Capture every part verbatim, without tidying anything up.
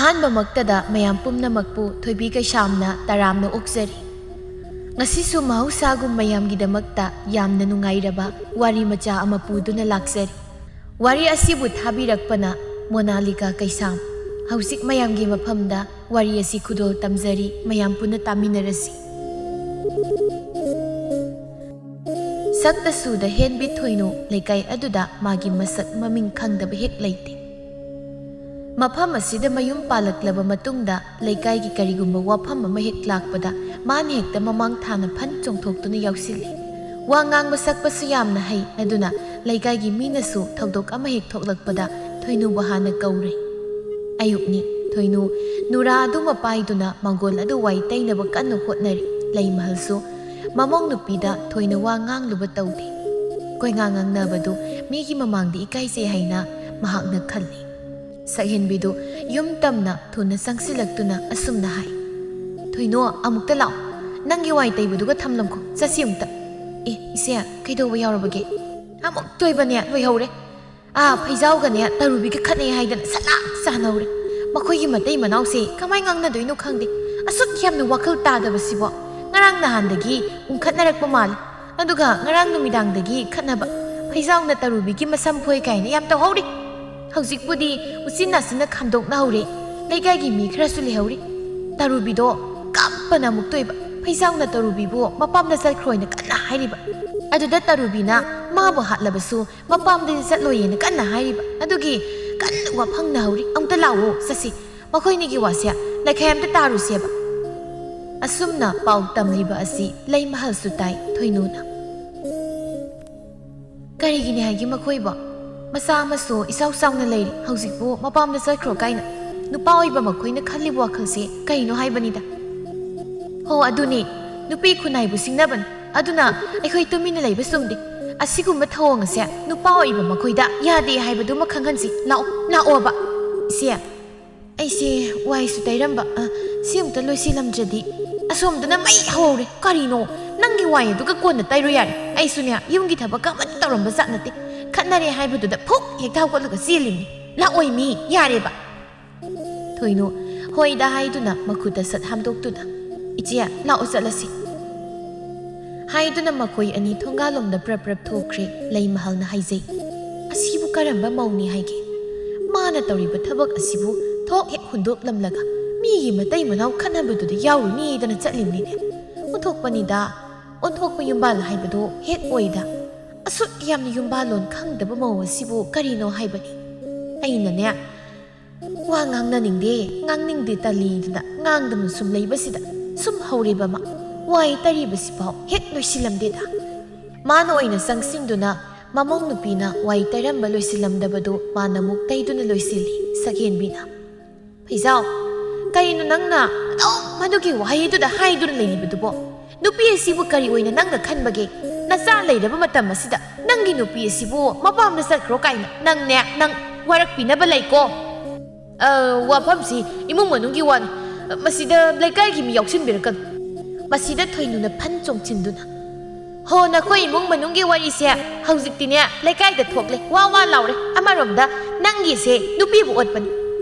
ꯑꯍꯥꯟꯕꯃꯛꯇꯗ ꯃꯌꯥꯝ ꯄꯨꯝꯅꯃꯛꯄꯨ ꯊꯣꯏꯕꯤ ꯀꯩꯁꯥꯝꯅ ꯇꯔꯥꯝꯅ ꯑꯣꯛꯆꯔꯤ꯫ ꯉꯁꯤꯁꯨ ꯃꯍꯧꯁꯥꯒꯨꯝ ꯃꯌꯥꯝꯒꯤꯗꯃꯛꯇ ꯌꯥꯝꯅ ꯅꯨꯡꯉꯥꯏꯔꯕ ꯋꯥꯔꯤ ꯃꯆꯥ ꯑꯃ ꯄꯨꯗꯨꯅ ꯂꯥꯛꯆꯔꯤ꯫ ꯋꯥꯔꯤ ꯑꯁꯤꯕꯨ ꯊꯥꯕꯤꯔꯛꯄꯅ ꯃꯣꯅꯥꯂꯤꯀꯥ ꯀꯩꯁꯥꯝ꯫ ꯍꯧꯖꯤꯛ ꯃꯌꯥꯝꯒꯤ ꯃꯐꯝꯗ ꯋꯥꯔꯤ ꯑꯁꯤ ꯈꯨꯗꯣꯜ ꯇꯝꯖꯔꯤ, ꯃꯌꯥꯝ ꯄꯨꯟꯅ ꯇꯥꯃꯤꯟꯅꯔꯁꯤ꯫ ꯁꯛꯇ ꯁꯨꯗ ꯍꯦꯟꯕꯤ ꯊꯣꯏꯅꯨ ꯂꯩꯀꯥꯏ ꯑꯗꯨꯗ ꯃꯥꯒꯤ ꯃꯁꯛ ꯃꯃꯤꯡ ꯈꯪꯗꯕ ꯍꯦꯛ ꯂꯩꯇꯦ꯫ ꯃꯐꯝ ꯑꯁꯤꯗ ꯃꯌꯨꯝ ꯄꯥꯜꯂꯛꯂꯕ ꯃꯇꯨꯡꯗ ꯂꯩꯀꯥꯏꯒꯤ ꯀꯔꯤꯒꯨꯝꯕ ꯋꯥꯐꯝ ꯑꯃ ꯍꯦꯛ ꯂꯥꯛꯄꯗ ꯃꯥꯅ ꯍꯦꯛꯇ ꯃꯃꯥꯡ ꯊꯥꯅ ꯐꯟ ꯆꯣꯡꯊꯣꯛꯇꯨꯅ ꯌꯥꯎꯁꯤꯜꯂꯤ꯫ ꯋꯥ ꯉꯥꯡꯕ ꯁꯛꯄꯁꯨ ꯌꯥꯝꯅ ꯍꯩ, ꯑꯗꯨꯅ ꯂꯩꯀꯥꯏꯒꯤ ꯃꯤꯅꯁꯨ ꯊꯧꯗꯣꯛ ꯑꯃ ꯍꯦꯛ ꯊꯣꯛꯂꯛꯄꯗ ꯊꯣꯏꯅꯨꯕꯨ ꯍꯥꯟꯅ ꯀꯧꯔꯦ꯫ ꯑꯌꯨꯛꯅꯤ꯫ ꯊꯣꯏꯅꯨ ꯅꯨꯔꯥ ꯑꯗꯨꯃ ꯄꯥꯏꯗꯨꯅ ꯃꯪꯒꯣꯜ ꯑꯗꯨ ꯋꯥꯏ ꯇꯩꯅꯕ ꯀꯟꯅ ꯍꯣꯠꯅꯔꯤ꯫ ꯂꯩꯃꯍꯜꯁꯨ ꯃꯃꯧ ꯅꯨꯄꯤꯗ ꯊꯣꯏꯅ ꯋꯥ ꯉꯥꯡꯂꯨꯕ ꯇꯧꯗꯦ꯫ ꯀꯣꯏꯉꯥꯡ ꯉꯥꯡꯅꯕꯗꯨ ꯃꯤꯒꯤ ꯃꯃꯥꯡꯗ ꯏꯀꯥꯏꯖꯩ ꯍꯥꯏꯅ ꯃꯍꯥꯛꯅ ꯈꯜꯂꯤ꯫ ꯁꯛꯍꯦꯟꯕꯤꯗꯨ ꯌꯨꯝ ꯇꯝꯅ ꯊꯨꯅ ꯆꯪꯁꯤꯜꯂꯛꯇꯨꯅ ꯑꯁꯨꯝꯅ ꯍꯥꯏ, "ꯊꯣꯏꯅꯣ, ꯑꯃꯨꯛꯇ ꯂꯥꯛꯑꯣ꯫ ꯅꯪꯒꯤ ꯋꯥꯏ ꯇꯩꯕꯗꯨꯒ ꯊꯝꯂꯝꯈꯣ꯫ ꯆꯠꯁꯤ ꯑꯃꯨꯛꯇ꯫" "ꯑꯦ, ꯏꯆꯦ, ꯀꯩꯗꯧꯕ ꯌꯥꯎꯔꯕꯒꯦ?" "ꯑꯃꯨꯛ ꯇꯣꯏꯕꯅꯦ, ꯂꯣꯏꯍꯧꯔꯦ꯫ ꯑꯥ, ꯐꯩꯖꯥꯎꯒꯅꯦ ꯇꯔꯨꯕꯤꯒ ꯈꯠꯅꯩ ꯍꯥꯏꯗꯅ ꯁꯂꯥꯛ ꯁꯥꯟꯅꯧꯔꯦ꯫ ꯃꯈꯣꯏꯒꯤ ꯃꯇꯩ ꯃꯅꯥꯎꯁꯦ ꯀꯃꯥꯏ ꯉꯥꯡꯅꯗꯣꯏꯅꯣ ꯈꯪꯗꯦ꯫ ꯑꯁꯨꯛ ꯌꯥꯝꯅ ꯋꯥꯈꯜ ꯇꯥꯗꯕꯁꯤꯕꯣ꯫ ꯉꯔꯥꯡ ꯅꯍꯥꯟꯗꯒꯤ ꯎꯪꯈꯠꯅꯔꯛꯄ ꯃꯥꯜꯂꯤ꯫ ꯑꯗꯨꯒ ꯉꯔꯥꯡ ꯅꯨꯃꯤꯗꯥꯡꯗꯒꯤ ꯈꯠꯅꯕ꯫ ꯐꯩꯖꯥꯎꯅ ꯇꯔꯨꯕꯤꯒꯤ ꯃꯁꯝ ꯐꯣꯏ ꯀꯥꯏꯅ ꯌꯥꯝ ꯇꯧꯍꯧꯔꯤ꯫ ꯍꯧꯖꯤꯛꯄꯨꯗꯤ ꯎꯆꯤꯟ ꯅꯥꯆꯤꯟꯅ ꯈꯥꯝꯗꯣꯛꯅꯍꯧꯔꯦ꯫ ꯂꯩꯀꯥꯏꯒꯤ ꯃꯤ ꯈꯔꯁꯨ ꯂꯩꯍꯧꯔꯤ꯫ ꯇꯔꯨꯕꯤꯗꯣ ꯀꯞꯄꯅ ꯑꯃꯨꯛ ꯇꯣꯏꯕ꯫ ꯐꯩꯖꯥꯎꯅ ꯇꯔꯨꯕꯤꯕꯨ ꯃꯄꯥꯝꯗ ꯆꯠꯈ꯭ꯔꯣꯅ ꯀꯟꯅ ꯍꯥꯏꯔꯤꯕ꯫ ꯑꯗꯨꯗ ꯇꯔꯨꯕꯤꯅ ꯃꯥꯕꯨ ꯍꯥꯠꯂꯕꯁꯨ ꯃꯄꯥꯝꯗꯗꯤ ꯆꯠꯂꯣꯏꯌꯦꯅ ꯀꯟꯅ ꯍꯥꯏꯔꯤꯕ꯫ ꯑꯗꯨꯒꯤ ꯀꯟꯅ ꯋꯥꯐꯪꯅꯍꯧꯔꯤ꯫ "ꯑꯃꯨꯛꯇ ꯂꯥꯛꯑꯣ, ꯆꯠꯁꯤ꯫ ꯃꯈꯣꯏꯅꯤꯒꯤ ꯋꯥꯁꯦ ꯂꯩꯈꯥꯏ ꯑꯃꯇ ꯇꯥꯔꯨꯁꯦꯕ꯫" ꯑꯁꯨꯝꯅ ꯄꯥꯎ ꯇꯝꯂꯤꯕ ꯑꯁꯤ ꯂꯩꯃꯍꯜꯁꯨ ꯇꯥꯏ ꯊꯣꯏꯅꯨꯅ꯫ "ꯀꯔꯤꯒꯤꯅꯤ ꯍꯥꯏꯒꯦ ꯃꯈꯣꯏꯕꯣ? ꯃꯆꯥ ꯑꯃꯁꯨ ꯏꯆꯥꯎ ꯆꯥꯎꯅ ꯂꯩꯔꯤ, ꯍꯧꯖꯤꯛꯄꯨ ꯃꯄꯥꯝꯗ ꯆꯠꯈ꯭ꯔꯣ ꯀꯥꯏꯅ? ꯅꯨꯄꯥ ꯑꯣꯏꯕ ꯃꯈꯣꯏꯅ ꯈꯜꯂꯤꯕ ꯋꯥꯈꯜꯁꯦ ꯀꯔꯤꯅꯣ ꯍꯥꯏꯕꯅꯤꯗ?" "ꯍꯣ, ꯑꯗꯨꯅꯤ, ꯅꯨꯄꯤ ꯈꯨꯟꯅꯥꯏꯕꯨ ꯁꯤꯡꯅꯕꯅꯤ꯫ ꯑꯗꯨꯅ ꯑꯩꯈꯣꯏ ꯇꯨꯃꯤꯟꯅ ꯂꯩꯕ ꯆꯨꯝꯗꯦ꯫ ꯑꯁꯤꯒꯨꯝꯕ ꯊꯧꯑꯣꯡ ꯑꯁꯦ ꯅꯨꯄꯥ ꯑꯣꯏꯕ ꯃꯈꯣꯏꯗ ꯌꯥꯗꯦ ꯍꯥꯏꯕꯗꯨꯃ ꯈꯪꯍꯟꯁꯤ꯫ ꯂꯥꯛꯑꯣ, ꯂꯥꯛꯑꯣꯕ꯫" "ꯏꯆꯦ, ꯑꯩꯁꯦ ꯋꯥꯏꯁꯨ ꯇꯩꯔꯝꯕ, ꯑ, ꯁꯤ ꯑꯃꯨꯛꯇ ꯂꯣꯏꯁꯤꯜꯂꯝꯗ꯭ꯔꯗꯤ꯫ ꯑꯁꯣꯝꯗꯅ ꯃꯩ ꯍꯧꯍꯧꯔꯦ꯫ ꯀꯔꯤꯅꯣ? ꯅꯪꯒꯤ ꯋꯥꯏ ꯑꯗꯨꯒ ꯀꯣꯟꯅ ꯇꯩꯔꯣ ꯌꯥꯔꯦ꯫ ꯑꯩꯁꯨꯅꯦ, ꯌꯨꯝꯒꯤ ꯊꯕꯛ ꯑꯃꯠꯇ ꯇꯧꯔꯝꯕ ꯖꯥꯠ ꯅꯠꯇꯦ꯫ ꯈꯠꯅꯔꯦ ꯍꯥꯏꯕꯗꯨꯗ ꯐꯨꯛ ꯍꯦꯛꯇ ꯍꯧꯒꯠꯂꯒ ꯆꯦꯜꯂꯤꯅꯤ꯫ ꯂꯥꯛꯑꯣꯏ ꯃꯤ, ꯌꯥꯔꯦꯕ꯫" ꯊꯣꯏꯅꯨ ꯍꯣꯏꯗ ꯍꯥꯏꯗꯨꯅ ꯃꯈꯨꯠꯇ ꯁꯠ ꯍꯥꯝꯗꯣꯛꯇꯨꯅ, "ꯏꯆꯦ, ꯂꯥꯛꯑꯣ ꯆꯠꯂꯁꯤ" ꯍꯥꯏꯗꯨꯅ ꯃꯈꯣꯏ ꯑꯅꯤ ꯊꯣꯡꯒꯥꯜꯂꯣꯝꯗ ꯄ꯭ꯔꯞ ꯄ꯭ꯔꯞ ꯊꯣꯛꯈ꯭ꯔꯦ꯫ ꯂꯩꯃꯍꯜꯅ ꯍꯥꯏꯖꯩ, "ꯑꯁꯤꯕꯨ ꯀꯔꯝꯕ ꯃꯧꯅꯤ ꯍꯥꯏꯒꯦ? ꯃꯥꯅ ꯇꯧꯔꯤꯕ ꯊꯕꯛ ꯑꯁꯤꯕꯨ ꯊꯣꯛ ꯍꯦꯛ ꯍꯨꯟꯗꯣꯛꯂꯝꯂꯒ ꯃꯤꯒꯤ ꯃꯇꯩ ꯃꯅꯥꯎ ꯈꯠꯅꯕꯗꯨꯗ ꯌꯥꯎꯔꯨꯅꯤꯗꯅ ꯆꯠꯂꯤꯕꯅꯤꯅꯦ꯫ ꯑꯣꯟꯊꯣꯛꯄꯅꯤꯗ, ꯑꯣꯟꯊꯣꯛꯄ ꯌꯨꯝꯕꯥꯜ ꯍꯥꯏꯕꯗꯣ ꯍꯦꯛ ꯑꯣꯏꯗ꯫ ꯑꯁꯨꯛ ꯌꯥꯝꯅ ꯌꯨꯝꯕꯥꯜꯂꯣꯟ ꯈꯪꯗꯕ ꯃꯧ ꯑꯁꯤꯕꯨ ꯀꯔꯤꯅꯣ ꯍꯥꯏꯕꯅꯤ?" ꯑꯩꯅꯅꯦ, ꯋꯥ ꯉꯥꯡꯅꯅꯤꯡꯗꯦ, ꯉꯥꯡꯅꯤꯡꯗꯦ ꯇꯜꯂꯤꯗꯨꯅ ꯉꯥꯡꯗꯅ ꯁꯨꯝ ꯂꯩꯕꯁꯤꯗ ꯁꯨꯝ ꯍꯧꯔꯦꯕ ꯃꯥ꯫ ꯋꯥꯍꯩ ꯇꯔꯤꯕꯁꯤꯐꯥꯎ ꯍꯦꯛ ꯂꯣꯏꯁꯤꯜꯂꯝꯗꯦꯗ꯫ ꯃꯥꯅ ꯑꯣꯏꯅ ꯆꯪꯁꯤꯟꯗꯨꯅ ꯃꯃꯧ ꯅꯨꯄꯤꯅ ꯋꯥꯍꯩ ꯇꯩꯔꯝꯕ ꯂꯣꯏꯁꯤꯜꯂꯝꯗꯕꯗꯨ ꯃꯥꯅ ꯑꯃꯨꯛ ꯇꯩꯗꯨꯅ ꯂꯣꯏꯁꯤꯜꯂꯤ ꯁꯛꯍꯦꯟꯕꯤꯅ꯫ "ꯐꯤꯖꯥꯎ, ꯀꯔꯤꯅꯣ ꯅꯪꯅ ꯑꯗꯨꯝ ꯃꯗꯨꯒꯤ ꯋꯥꯍꯩꯗꯨꯗ ꯍꯥꯏꯗꯨꯅ ꯂꯩꯔꯤꯕꯗꯨꯕꯣ? ꯅꯨꯄꯤ ꯑꯁꯤꯕꯨ ꯀꯔꯤ ꯑꯣꯏꯅ ꯅꯪꯅ ꯈꯟꯕꯒꯦ? ꯅꯆꯥ ꯂꯩꯔꯕ ꯃꯇꯝ ꯑꯁꯤꯗ ꯅꯪꯒꯤ ꯅꯨꯄꯤ ꯑꯁꯤꯕꯨ ꯃꯄꯥꯝꯗ ꯆꯠꯈ꯭ꯔꯣ ꯀꯥꯏꯅ ꯅꯪꯅꯦ, ꯅꯪ ꯋꯥꯔꯛꯄꯤꯅꯕ ꯂꯩꯀꯣ?" "ꯑ, ꯋꯥꯐꯝꯁꯤ ꯏꯃꯨꯡ ꯃꯅꯨꯡꯒꯤ ꯋꯥꯅꯤ꯫ ꯃꯁꯤꯗ ꯂꯩꯀꯥꯏꯒꯤ ꯃꯤ ꯌꯥꯎꯁꯤꯟꯕꯤꯔꯛꯀꯅꯨ꯫" ꯃꯁꯤꯗ ꯊꯣꯏꯅꯨꯅ ꯐꯟ ꯆꯣꯡꯁꯤꯟꯗꯨꯅ, "ꯍꯣ, ꯅꯈꯣꯏ ꯏꯃꯨꯡ ꯃꯅꯨꯡꯒꯤ ꯋꯥꯔꯤꯁꯦ ꯍꯧꯖꯤꯛꯇꯤꯅꯦ ꯂꯩꯀꯥꯏꯗ ꯊꯣꯛꯂꯦ, ꯋꯥ ꯋꯥ ꯂꯥꯎꯔꯦ꯫ ꯑꯃꯔꯣꯝꯗ ꯅꯪꯒꯤꯁꯦ ꯅꯨꯄꯤꯕꯨ ꯑꯣꯠꯄꯅꯤ꯫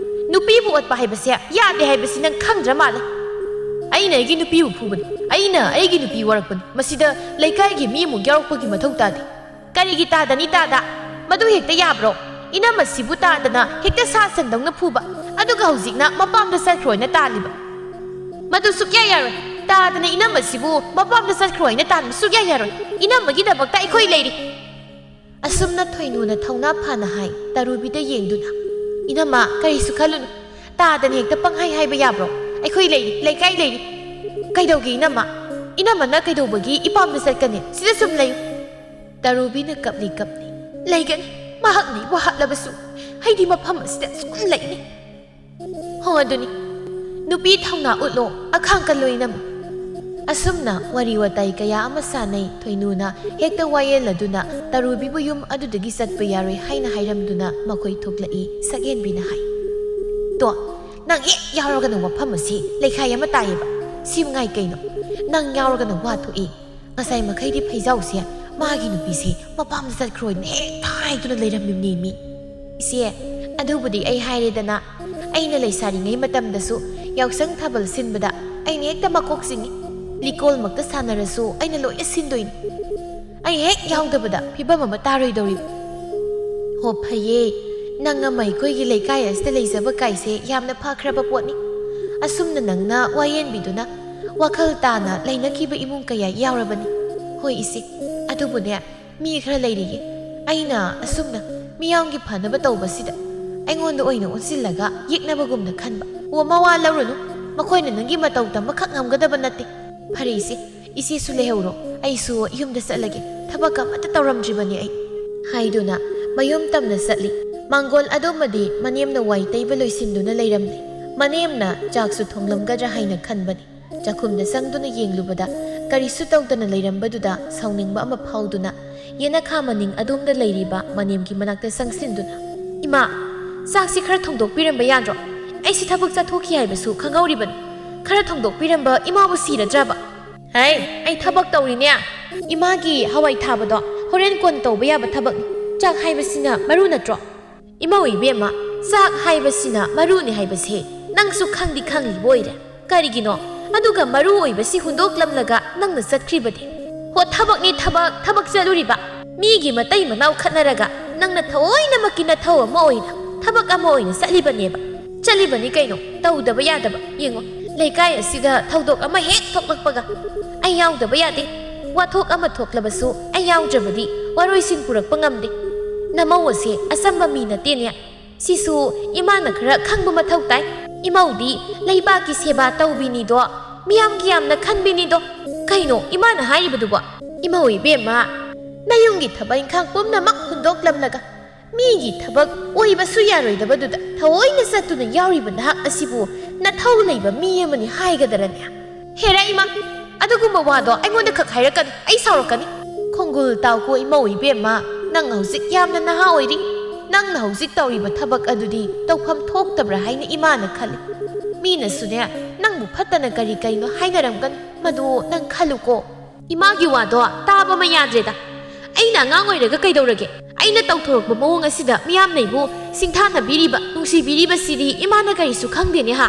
ꯅꯨꯄꯤꯕꯨ ꯑꯣꯠꯄ ꯍꯥꯏꯕꯁꯦ ꯌꯥꯗꯦ ꯍꯥꯏꯕꯁꯤ ꯅꯪ ꯈꯪꯗ꯭ꯔ ꯃꯥꯜꯂꯦ꯫ ꯑꯩꯅ ꯑꯩꯒꯤ ꯅꯨꯄꯤꯕꯨ ꯐꯨꯕꯅꯤ, ꯑꯩꯅ ꯑꯩꯒꯤ ꯅꯨꯄꯤ ꯋꯥꯔꯛꯄꯅꯤ꯫ ꯃꯁꯤꯗ ꯂꯩꯀꯥꯏꯒꯤ ꯃꯤ ꯑꯃꯨꯛ ꯌꯥꯎꯔꯛꯄꯒꯤ ꯃꯊꯧ ꯇꯥꯗꯦ꯫" "ꯀꯔꯤꯒꯤ ꯇꯥꯗꯅꯤ ꯇꯥꯗ? ꯃꯗꯨ ꯍꯦꯛꯇ ꯌꯥꯕ꯭ꯔꯣ? ꯏꯅꯝꯃꯁꯤꯕꯨ ꯇꯥꯗꯅ ꯍꯦꯛꯇ ꯁꯥ ꯁꯟꯗꯧꯅ ꯐꯨꯕ, ꯑꯗꯨꯒ ꯍꯧꯖꯤꯛꯅ ꯃꯄꯥꯝꯗ ꯆꯠꯈ꯭ꯔꯣꯅ ꯇꯥꯜꯂꯤꯕ? ꯃꯗꯨ ꯁꯨꯛꯌꯥ ꯌꯥꯔꯣꯏ꯫ ꯇꯥꯗꯅ ꯏꯅꯝꯃꯁꯤꯕꯨ ꯃꯄꯥꯝꯗ ꯆꯠꯈ꯭ꯔꯣ ꯍꯥꯏꯅ ꯇꯥꯟꯕ ꯁꯨꯛꯌꯥ ꯌꯥꯔꯣꯏ꯫ ꯏꯅꯝꯃꯒꯤꯗꯃꯛꯇ ꯑꯩꯈꯣꯏ ꯂꯩꯔꯤ꯫" ꯑꯁꯨꯝꯅ ꯊꯣꯏꯅꯨꯅ ꯊꯧꯅꯥ ꯐꯅ ꯍꯥꯏ, ꯇꯔꯨꯕꯤꯗ ꯌꯦꯡꯗꯨꯅ, "ꯏꯅꯝꯃ, ꯀꯔꯤꯁꯨ ꯈꯜꯂꯨꯅꯨ꯫ ꯇꯥꯗꯅ ꯍꯦꯛꯇ ꯄꯪꯍꯥꯏ ꯍꯥꯏꯕ ꯌꯥꯕ꯭ꯔꯣ? ꯑꯩꯈꯣꯏ ꯂꯩꯔꯤ, ꯂꯩꯀꯥꯏ ꯂꯩꯔꯤ꯫" "ꯀꯩꯗꯧꯒꯦ ꯏꯅꯝꯃ? ꯏꯅꯝꯃꯅ ꯀꯩꯗꯧꯕꯒꯤ ꯏꯄꯥꯝꯗ ꯆꯠꯀꯅꯤ? ꯁꯤꯗ ꯁꯨꯝ ꯂꯩꯌꯨ꯫" ꯇꯔꯨꯕꯤꯅ ꯀꯞꯂꯤ ꯀꯞꯂꯤ, "ꯂꯩꯒꯅꯤ꯫ ꯃꯍꯥꯛꯅ ꯑꯩꯕꯨ ꯍꯥꯠꯂꯕꯁꯨ ꯑꯩꯗꯤ ꯃꯐꯝ ꯑꯁꯤꯗ ꯁꯨꯝ ꯂꯩꯅꯤ꯫" "ꯍꯣ ꯑꯗꯨꯅꯤ꯫ ꯅꯨꯄꯤ ꯊꯧꯅꯥ ꯎꯠꯂꯣ, ꯑꯈꯥꯡ ꯀꯜꯂꯣ ꯏꯅꯝꯃ꯫" ꯑꯁꯨꯝꯅ ꯋꯥꯔꯤ ꯋꯥꯇꯥꯏ ꯀꯌꯥ ꯑꯃ ꯁꯥꯟꯅꯩ꯫ ꯊꯣꯏꯅꯨꯅ ꯍꯦꯛꯇ ꯋꯥꯌꯦꯜꯂꯗꯨꯅ ꯇꯔꯨꯕꯤꯕꯨ ꯌꯨꯝ ꯑꯗꯨꯗꯒꯤ ꯆꯠꯄ ꯌꯥꯔꯣꯏ ꯍꯥꯏꯅ ꯍꯥꯏꯔꯝꯗꯨꯅ ꯃꯈꯣꯏ ꯊꯣꯛꯂꯛꯏ꯫ ꯁꯛꯍꯦꯟꯕꯤꯅ ꯍꯥꯏ, "ꯇꯣ, ꯅꯪ ꯍꯦꯛ ꯌꯥꯎꯔꯒꯅ ꯋꯥꯐꯝ ꯑꯁꯤ ꯂꯩꯈꯥꯏ ꯑꯃ ꯇꯥꯏꯌꯦꯕ꯫ ꯁꯤ ꯃꯉꯥꯏ ꯀꯩꯅꯣ? ꯅꯪ ꯌꯥꯎꯔꯒꯅ ꯋꯥ ꯊꯣꯛꯏ꯫ ꯉꯁꯥꯏ ꯃꯈꯩꯗꯤ ꯐꯩꯖꯥꯎꯁꯦ ꯃꯥꯒꯤ ꯅꯨꯄꯤꯁꯦ ꯃꯄꯥꯝꯗ ꯆꯠꯈ꯭ꯔꯣꯏꯅ ꯍꯦꯛꯇ ꯍꯥꯏꯗꯨꯅ ꯂꯩꯔꯝꯃꯤꯕꯅꯦ ꯃꯤ꯫" "ꯏꯆꯦ, ꯑꯗꯨꯕꯨꯗꯤ ꯑꯩ ꯍꯥꯏꯔꯦꯗꯅ, ꯑꯩꯅ ꯂꯩꯁꯥꯔꯤꯉꯩ ꯃꯇꯝꯗꯁꯨ ꯌꯥꯎꯁꯪ ꯊꯥꯕꯜ ꯁꯤꯟꯕꯗ ꯑꯩꯅ ꯍꯦꯛꯇ ꯃꯀꯣꯛ ꯆꯤꯡꯏ꯫ ꯂꯤꯀꯣꯜꯃꯛꯇ ꯁꯥꯟꯅꯔꯁꯨ ꯑꯩꯅ ꯂꯣꯏꯅ ꯁꯤꯟꯗꯣꯏꯅꯤ꯫ ꯑꯩ ꯍꯦꯛ ꯌꯥꯎꯗꯕꯗ ꯐꯤꯕꯝ ꯑꯃ ꯇꯥꯔꯣꯏꯗꯧꯔꯤꯕ꯫ ꯍꯣ, ꯐꯩꯌꯦ, ꯅꯪ ꯑꯃ ꯑꯩꯈꯣꯏꯒꯤ ꯂꯩꯀꯥꯏ ꯑꯁꯤꯗ ꯂꯩꯖꯕ ꯀꯥꯏꯁꯦ ꯌꯥꯝꯅ ꯐꯈ꯭ꯔꯕ ꯄꯣꯠꯅꯤ꯫ ꯑꯁꯨꯝꯅ ꯅꯪꯅ ꯋꯥ ꯌꯦꯟꯕꯤꯗꯨꯅ ꯋꯥꯈꯜ ꯇꯥꯅ ꯂꯩꯅꯈꯤꯕ ꯏꯃꯨꯡ ꯀꯌꯥ ꯌꯥꯎꯔꯕꯅꯤ꯫ ꯍꯣꯏ ꯏꯆꯦ, ꯑꯗꯨꯕꯨꯅꯦ, ꯃꯤ ꯈꯔ ꯂꯩꯔꯤꯌꯦ, ꯑꯩꯅ ꯑꯁꯨꯝꯅ ꯃꯤꯌꯥꯝꯒꯤ ꯐꯅꯕ ꯇꯧꯕꯁꯤꯗ ꯑꯩꯉꯣꯟꯗ ꯑꯣꯏꯅ ꯑꯣꯟꯁꯤꯜꯂꯒ ꯌꯦꯛꯅꯕꯒꯨꯝꯅ ꯈꯟꯕ꯫ ꯑꯣ, ꯃꯋꯥ ꯂꯧꯔꯨꯅꯨ, ꯃꯈꯣꯏꯅ ꯅꯪꯒꯤ ꯃꯇꯧ ꯇꯝꯕꯈꯛ ꯉꯝꯒꯗꯕ ꯅꯠꯇꯦ꯫ ꯐꯔꯦ ꯏꯆꯦ, ꯏꯆꯦꯁꯨ ꯂꯩꯍꯧꯔꯣ, ꯑꯩꯁꯨ ꯌꯨꯝꯗ ꯆꯠꯂꯒꯦ, ꯊꯕꯛ ꯑꯃꯠꯇ ꯇꯧꯔꯝꯗ꯭ꯔꯤꯕꯅꯤ ꯑꯩ꯫ ꯍꯥꯏꯗꯨꯅ ꯃꯌꯨꯝ ꯇꯝꯅ ꯆꯠꯂꯤ꯫ ꯃꯥꯡꯒꯣꯜ ꯑꯗꯨꯃꯗꯤ ꯃꯅꯦꯝꯅ ꯋꯥꯏ ꯇꯩꯕ ꯂꯣꯏꯁꯤꯟꯗꯨꯅ ꯂꯩꯔꯝꯂꯦ꯫ ꯃꯅꯦꯝꯅ ꯆꯥꯛꯁꯨ ꯊꯣꯡꯂꯝꯒꯗ꯭ꯔꯥ ꯍꯥꯏꯅ ꯈꯟꯕꯅꯤ꯫ ꯆꯥꯛꯈꯨꯝꯗ ꯆꯪꯗꯨꯅ ꯌꯦꯡꯂꯨꯕꯗ ꯀꯔꯤꯁꯨ ꯇꯧꯗꯅ ꯂꯩꯔꯝꯕꯗꯨꯗ ꯁꯥꯎꯅꯤꯡꯕ ꯑꯃ ꯐꯥꯎꯗꯨꯅ ꯌꯦꯅꯈꯥ ꯃꯅꯤꯡ ꯑꯗꯣꯝꯗ ꯂꯩꯔꯤꯕ ꯃꯅꯦꯝꯒꯤ ꯃꯅꯥꯛꯇ ꯆꯪꯁꯤꯟꯗꯨꯅ, "ꯏꯃꯥ, ꯆꯥꯛꯁꯤ ꯈꯔ ꯊꯣꯡꯗꯣꯛꯄꯤꯔꯝꯕ ꯌꯥꯗ꯭ꯔꯣ? ꯑꯩꯁꯤ ꯊꯕꯛ ꯆꯠꯊꯣꯛꯈꯤ ꯍꯥꯏꯕꯁꯨ ꯈꯪꯍꯧꯔꯤꯕꯅꯤ꯫ ꯈꯔ ꯊꯣꯡꯗꯣꯛꯄꯤꯔꯝꯕ ꯏꯃꯥꯕꯨ ꯁꯤꯔꯗ꯭ꯔꯕ?" "ꯍꯩ, ꯑꯩ ꯊꯕꯛ ꯇꯧꯔꯤꯅꯦ꯫ ꯏꯃꯥꯒꯤ ꯍꯋꯥꯏ ꯊꯥꯕꯗꯣ ꯍꯣꯔꯦꯟ ꯀꯣꯟꯅ ꯇꯧꯕ ꯌꯥꯕ ꯊꯕꯛꯅꯤ꯫ ꯆꯥꯛ ꯍꯥꯏꯕꯁꯤꯅ ꯃꯔꯨ ꯅꯠꯇ꯭ꯔꯣ?" "ꯏꯃꯧ ꯏꯕꯦꯝꯃ, ꯆꯥꯛ ꯍꯥꯏꯕꯁꯤꯅ ꯃꯔꯨꯅꯤ ꯍꯥꯏꯕꯁꯦ ꯅꯪꯁꯨ ꯈꯪꯗꯤ ꯈꯪꯂꯤꯕ ꯑꯣꯏꯔꯦ꯫ ꯀꯔꯤꯒꯤꯅꯣ? ꯑꯗꯨꯒ ꯃꯔꯨ ꯑꯣꯏꯕꯁꯤ ꯍꯨꯟꯗꯣꯛꯂꯝꯂꯒ ꯅꯪꯅ ꯆꯠꯈ꯭ꯔꯤꯕꯗꯤ?" "ꯍꯣ, ꯊꯕꯛꯅꯤ ꯊꯕꯛ, ꯊꯕꯛ ꯆꯠꯂꯨꯔꯤꯕ꯫ ꯃꯤꯒꯤ ꯃꯇꯩ ꯃꯅꯥꯎ ꯈꯠꯅꯔꯒ ꯅꯪꯅ ꯊꯑꯣꯏꯅꯃꯛꯀꯤ ꯅꯊꯧ ꯑꯃ ꯑꯣꯏꯅ, ꯊꯕꯛ ꯑꯃ ꯑꯣꯏꯅ ꯆꯠꯂꯤꯕꯅꯦꯕ꯫ ꯆꯠꯂꯤꯕꯅꯤ ꯀꯩꯅꯣ, ꯇꯧꯗꯕ ꯌꯥꯗꯕ꯫ ꯌꯦꯡꯉꯣ, ꯂꯩꯀꯥꯏ ꯑꯁꯤꯗ ꯊꯧꯗꯣꯛ ꯑꯃ ꯍꯦꯛ ꯊꯣꯛꯂꯛꯄꯒ ꯑꯩ ꯌꯥꯎꯗꯕ ꯌꯥꯗꯦ꯫ ꯋꯥꯊꯣꯛ ꯑꯃ ꯊꯣꯛꯂꯕꯁꯨ ꯑꯩ ꯌꯥꯎꯗ꯭ꯔꯕꯗꯤ ꯋꯥꯔꯣꯏꯁꯤꯟ ꯄꯨꯔꯛꯄ ꯉꯝꯗꯦ꯫ ꯅꯃꯧ ꯑꯁꯦ ꯑꯆꯝꯕ ꯃꯤ ꯅꯠꯇꯦꯅꯦ꯫ ꯁꯤꯁꯨ ꯏꯃꯥꯅ ꯈꯔ ꯈꯪꯕ ꯃꯊꯧ ꯇꯥꯏ꯫ ꯏꯃꯧꯗꯤ ꯂꯩꯕꯥꯛꯀꯤ ꯁꯦꯕꯥ ꯇꯧꯕꯤꯅꯤꯗꯣ, ꯃꯤꯌꯥꯝꯒꯤ ꯌꯥꯝꯅ ꯈꯟꯕꯤꯅꯤꯗꯣ꯫ ꯀꯩꯅꯣ ꯏꯃꯥꯅ ꯍꯥꯏꯔꯤꯕꯗꯨꯕꯣ?" "ꯏꯃꯧ ꯏꯕꯦꯝꯃ, ꯅꯌꯨꯝꯒꯤ ꯊꯕꯛ ꯏꯪꯈꯥꯡ ꯄꯨꯝꯅꯃꯛ ꯍꯨꯟꯗꯣꯛꯂꯝꯂꯒ ꯃꯤꯒꯤ ꯊꯕꯛ ꯑꯣꯏꯕꯁꯨ ꯌꯥꯔꯣꯏꯗꯕꯗꯨꯗ ꯊꯑꯣꯏꯅ ꯆꯠꯇꯨꯅ ꯌꯥꯎꯔꯤꯕ ꯅꯍꯥꯛ ꯑꯁꯤꯕꯨ ꯅꯊꯧ ꯂꯩꯕ ꯃꯤ ꯑꯃꯅꯤ ꯍꯥꯏꯒꯗꯔꯅꯦ?" "ꯍꯦꯔꯥ ꯏꯃꯥ, ꯑꯗꯨꯒꯨꯝꯕ ꯋꯥꯗꯣ ꯑꯩꯉꯣꯟꯗ ꯈꯛ ꯍꯥꯏꯔꯛꯀꯅꯨ, ꯑꯩ ꯁꯥꯎꯔꯛꯀꯅꯤ꯫ ꯈꯣꯡꯒꯨꯜ ꯇꯥꯎꯀꯣ ꯏꯃꯧ ꯏꯕꯦꯝꯃ, ꯅꯪ ꯍꯧꯖꯤꯛ ꯌꯥꯝꯅ ꯅꯍꯥ ꯑꯣꯏꯔꯤ꯫ ꯅꯪꯅ ꯍꯧꯖꯤꯛ ꯇꯧꯔꯤꯕ ꯊꯕꯛ ꯑꯗꯨꯗꯤ ꯇꯧꯐꯝ ꯊꯣꯛꯇꯕ꯭ꯔꯥ ꯍꯥꯏꯅ ꯏꯃꯥꯅ ꯈꯜꯂꯤ꯫ ꯃꯤꯅꯁꯨꯅꯦ, ꯅꯪꯕꯨ ꯐꯠꯇꯅ ꯀꯔꯤ ꯀꯔꯤꯅꯣ ꯍꯥꯏꯅꯔꯝꯒꯅꯤ, ꯃꯗꯨ ꯅꯪ ꯈꯜꯂꯨꯀꯣ꯫ ꯏꯃꯥꯒꯤ ꯋꯥꯗꯣ ꯇꯥꯕ ꯑꯃ ꯌꯥꯗ꯭ꯔꯦꯗ꯫ ꯑꯩꯅ ꯑꯉꯥꯡ ꯑꯣꯏꯔꯒ ꯀꯩꯗꯧꯔꯒꯦ? ꯑꯩꯅ ꯇꯧꯊꯣꯔꯛꯄ ꯃꯑꯣꯡ ꯑꯁꯤꯗ ꯃꯤꯌꯥꯝꯅ ꯑꯩꯕꯨ ꯁꯤꯡꯊꯥꯅꯕꯤꯔꯤꯕ, ꯅꯨꯡꯁꯤꯕꯤꯔꯤꯕꯁꯤꯗꯤ ꯏꯃꯥꯅ ꯀꯔꯤꯁꯨ ꯈꯪꯗꯦꯅꯦ ꯍꯥ?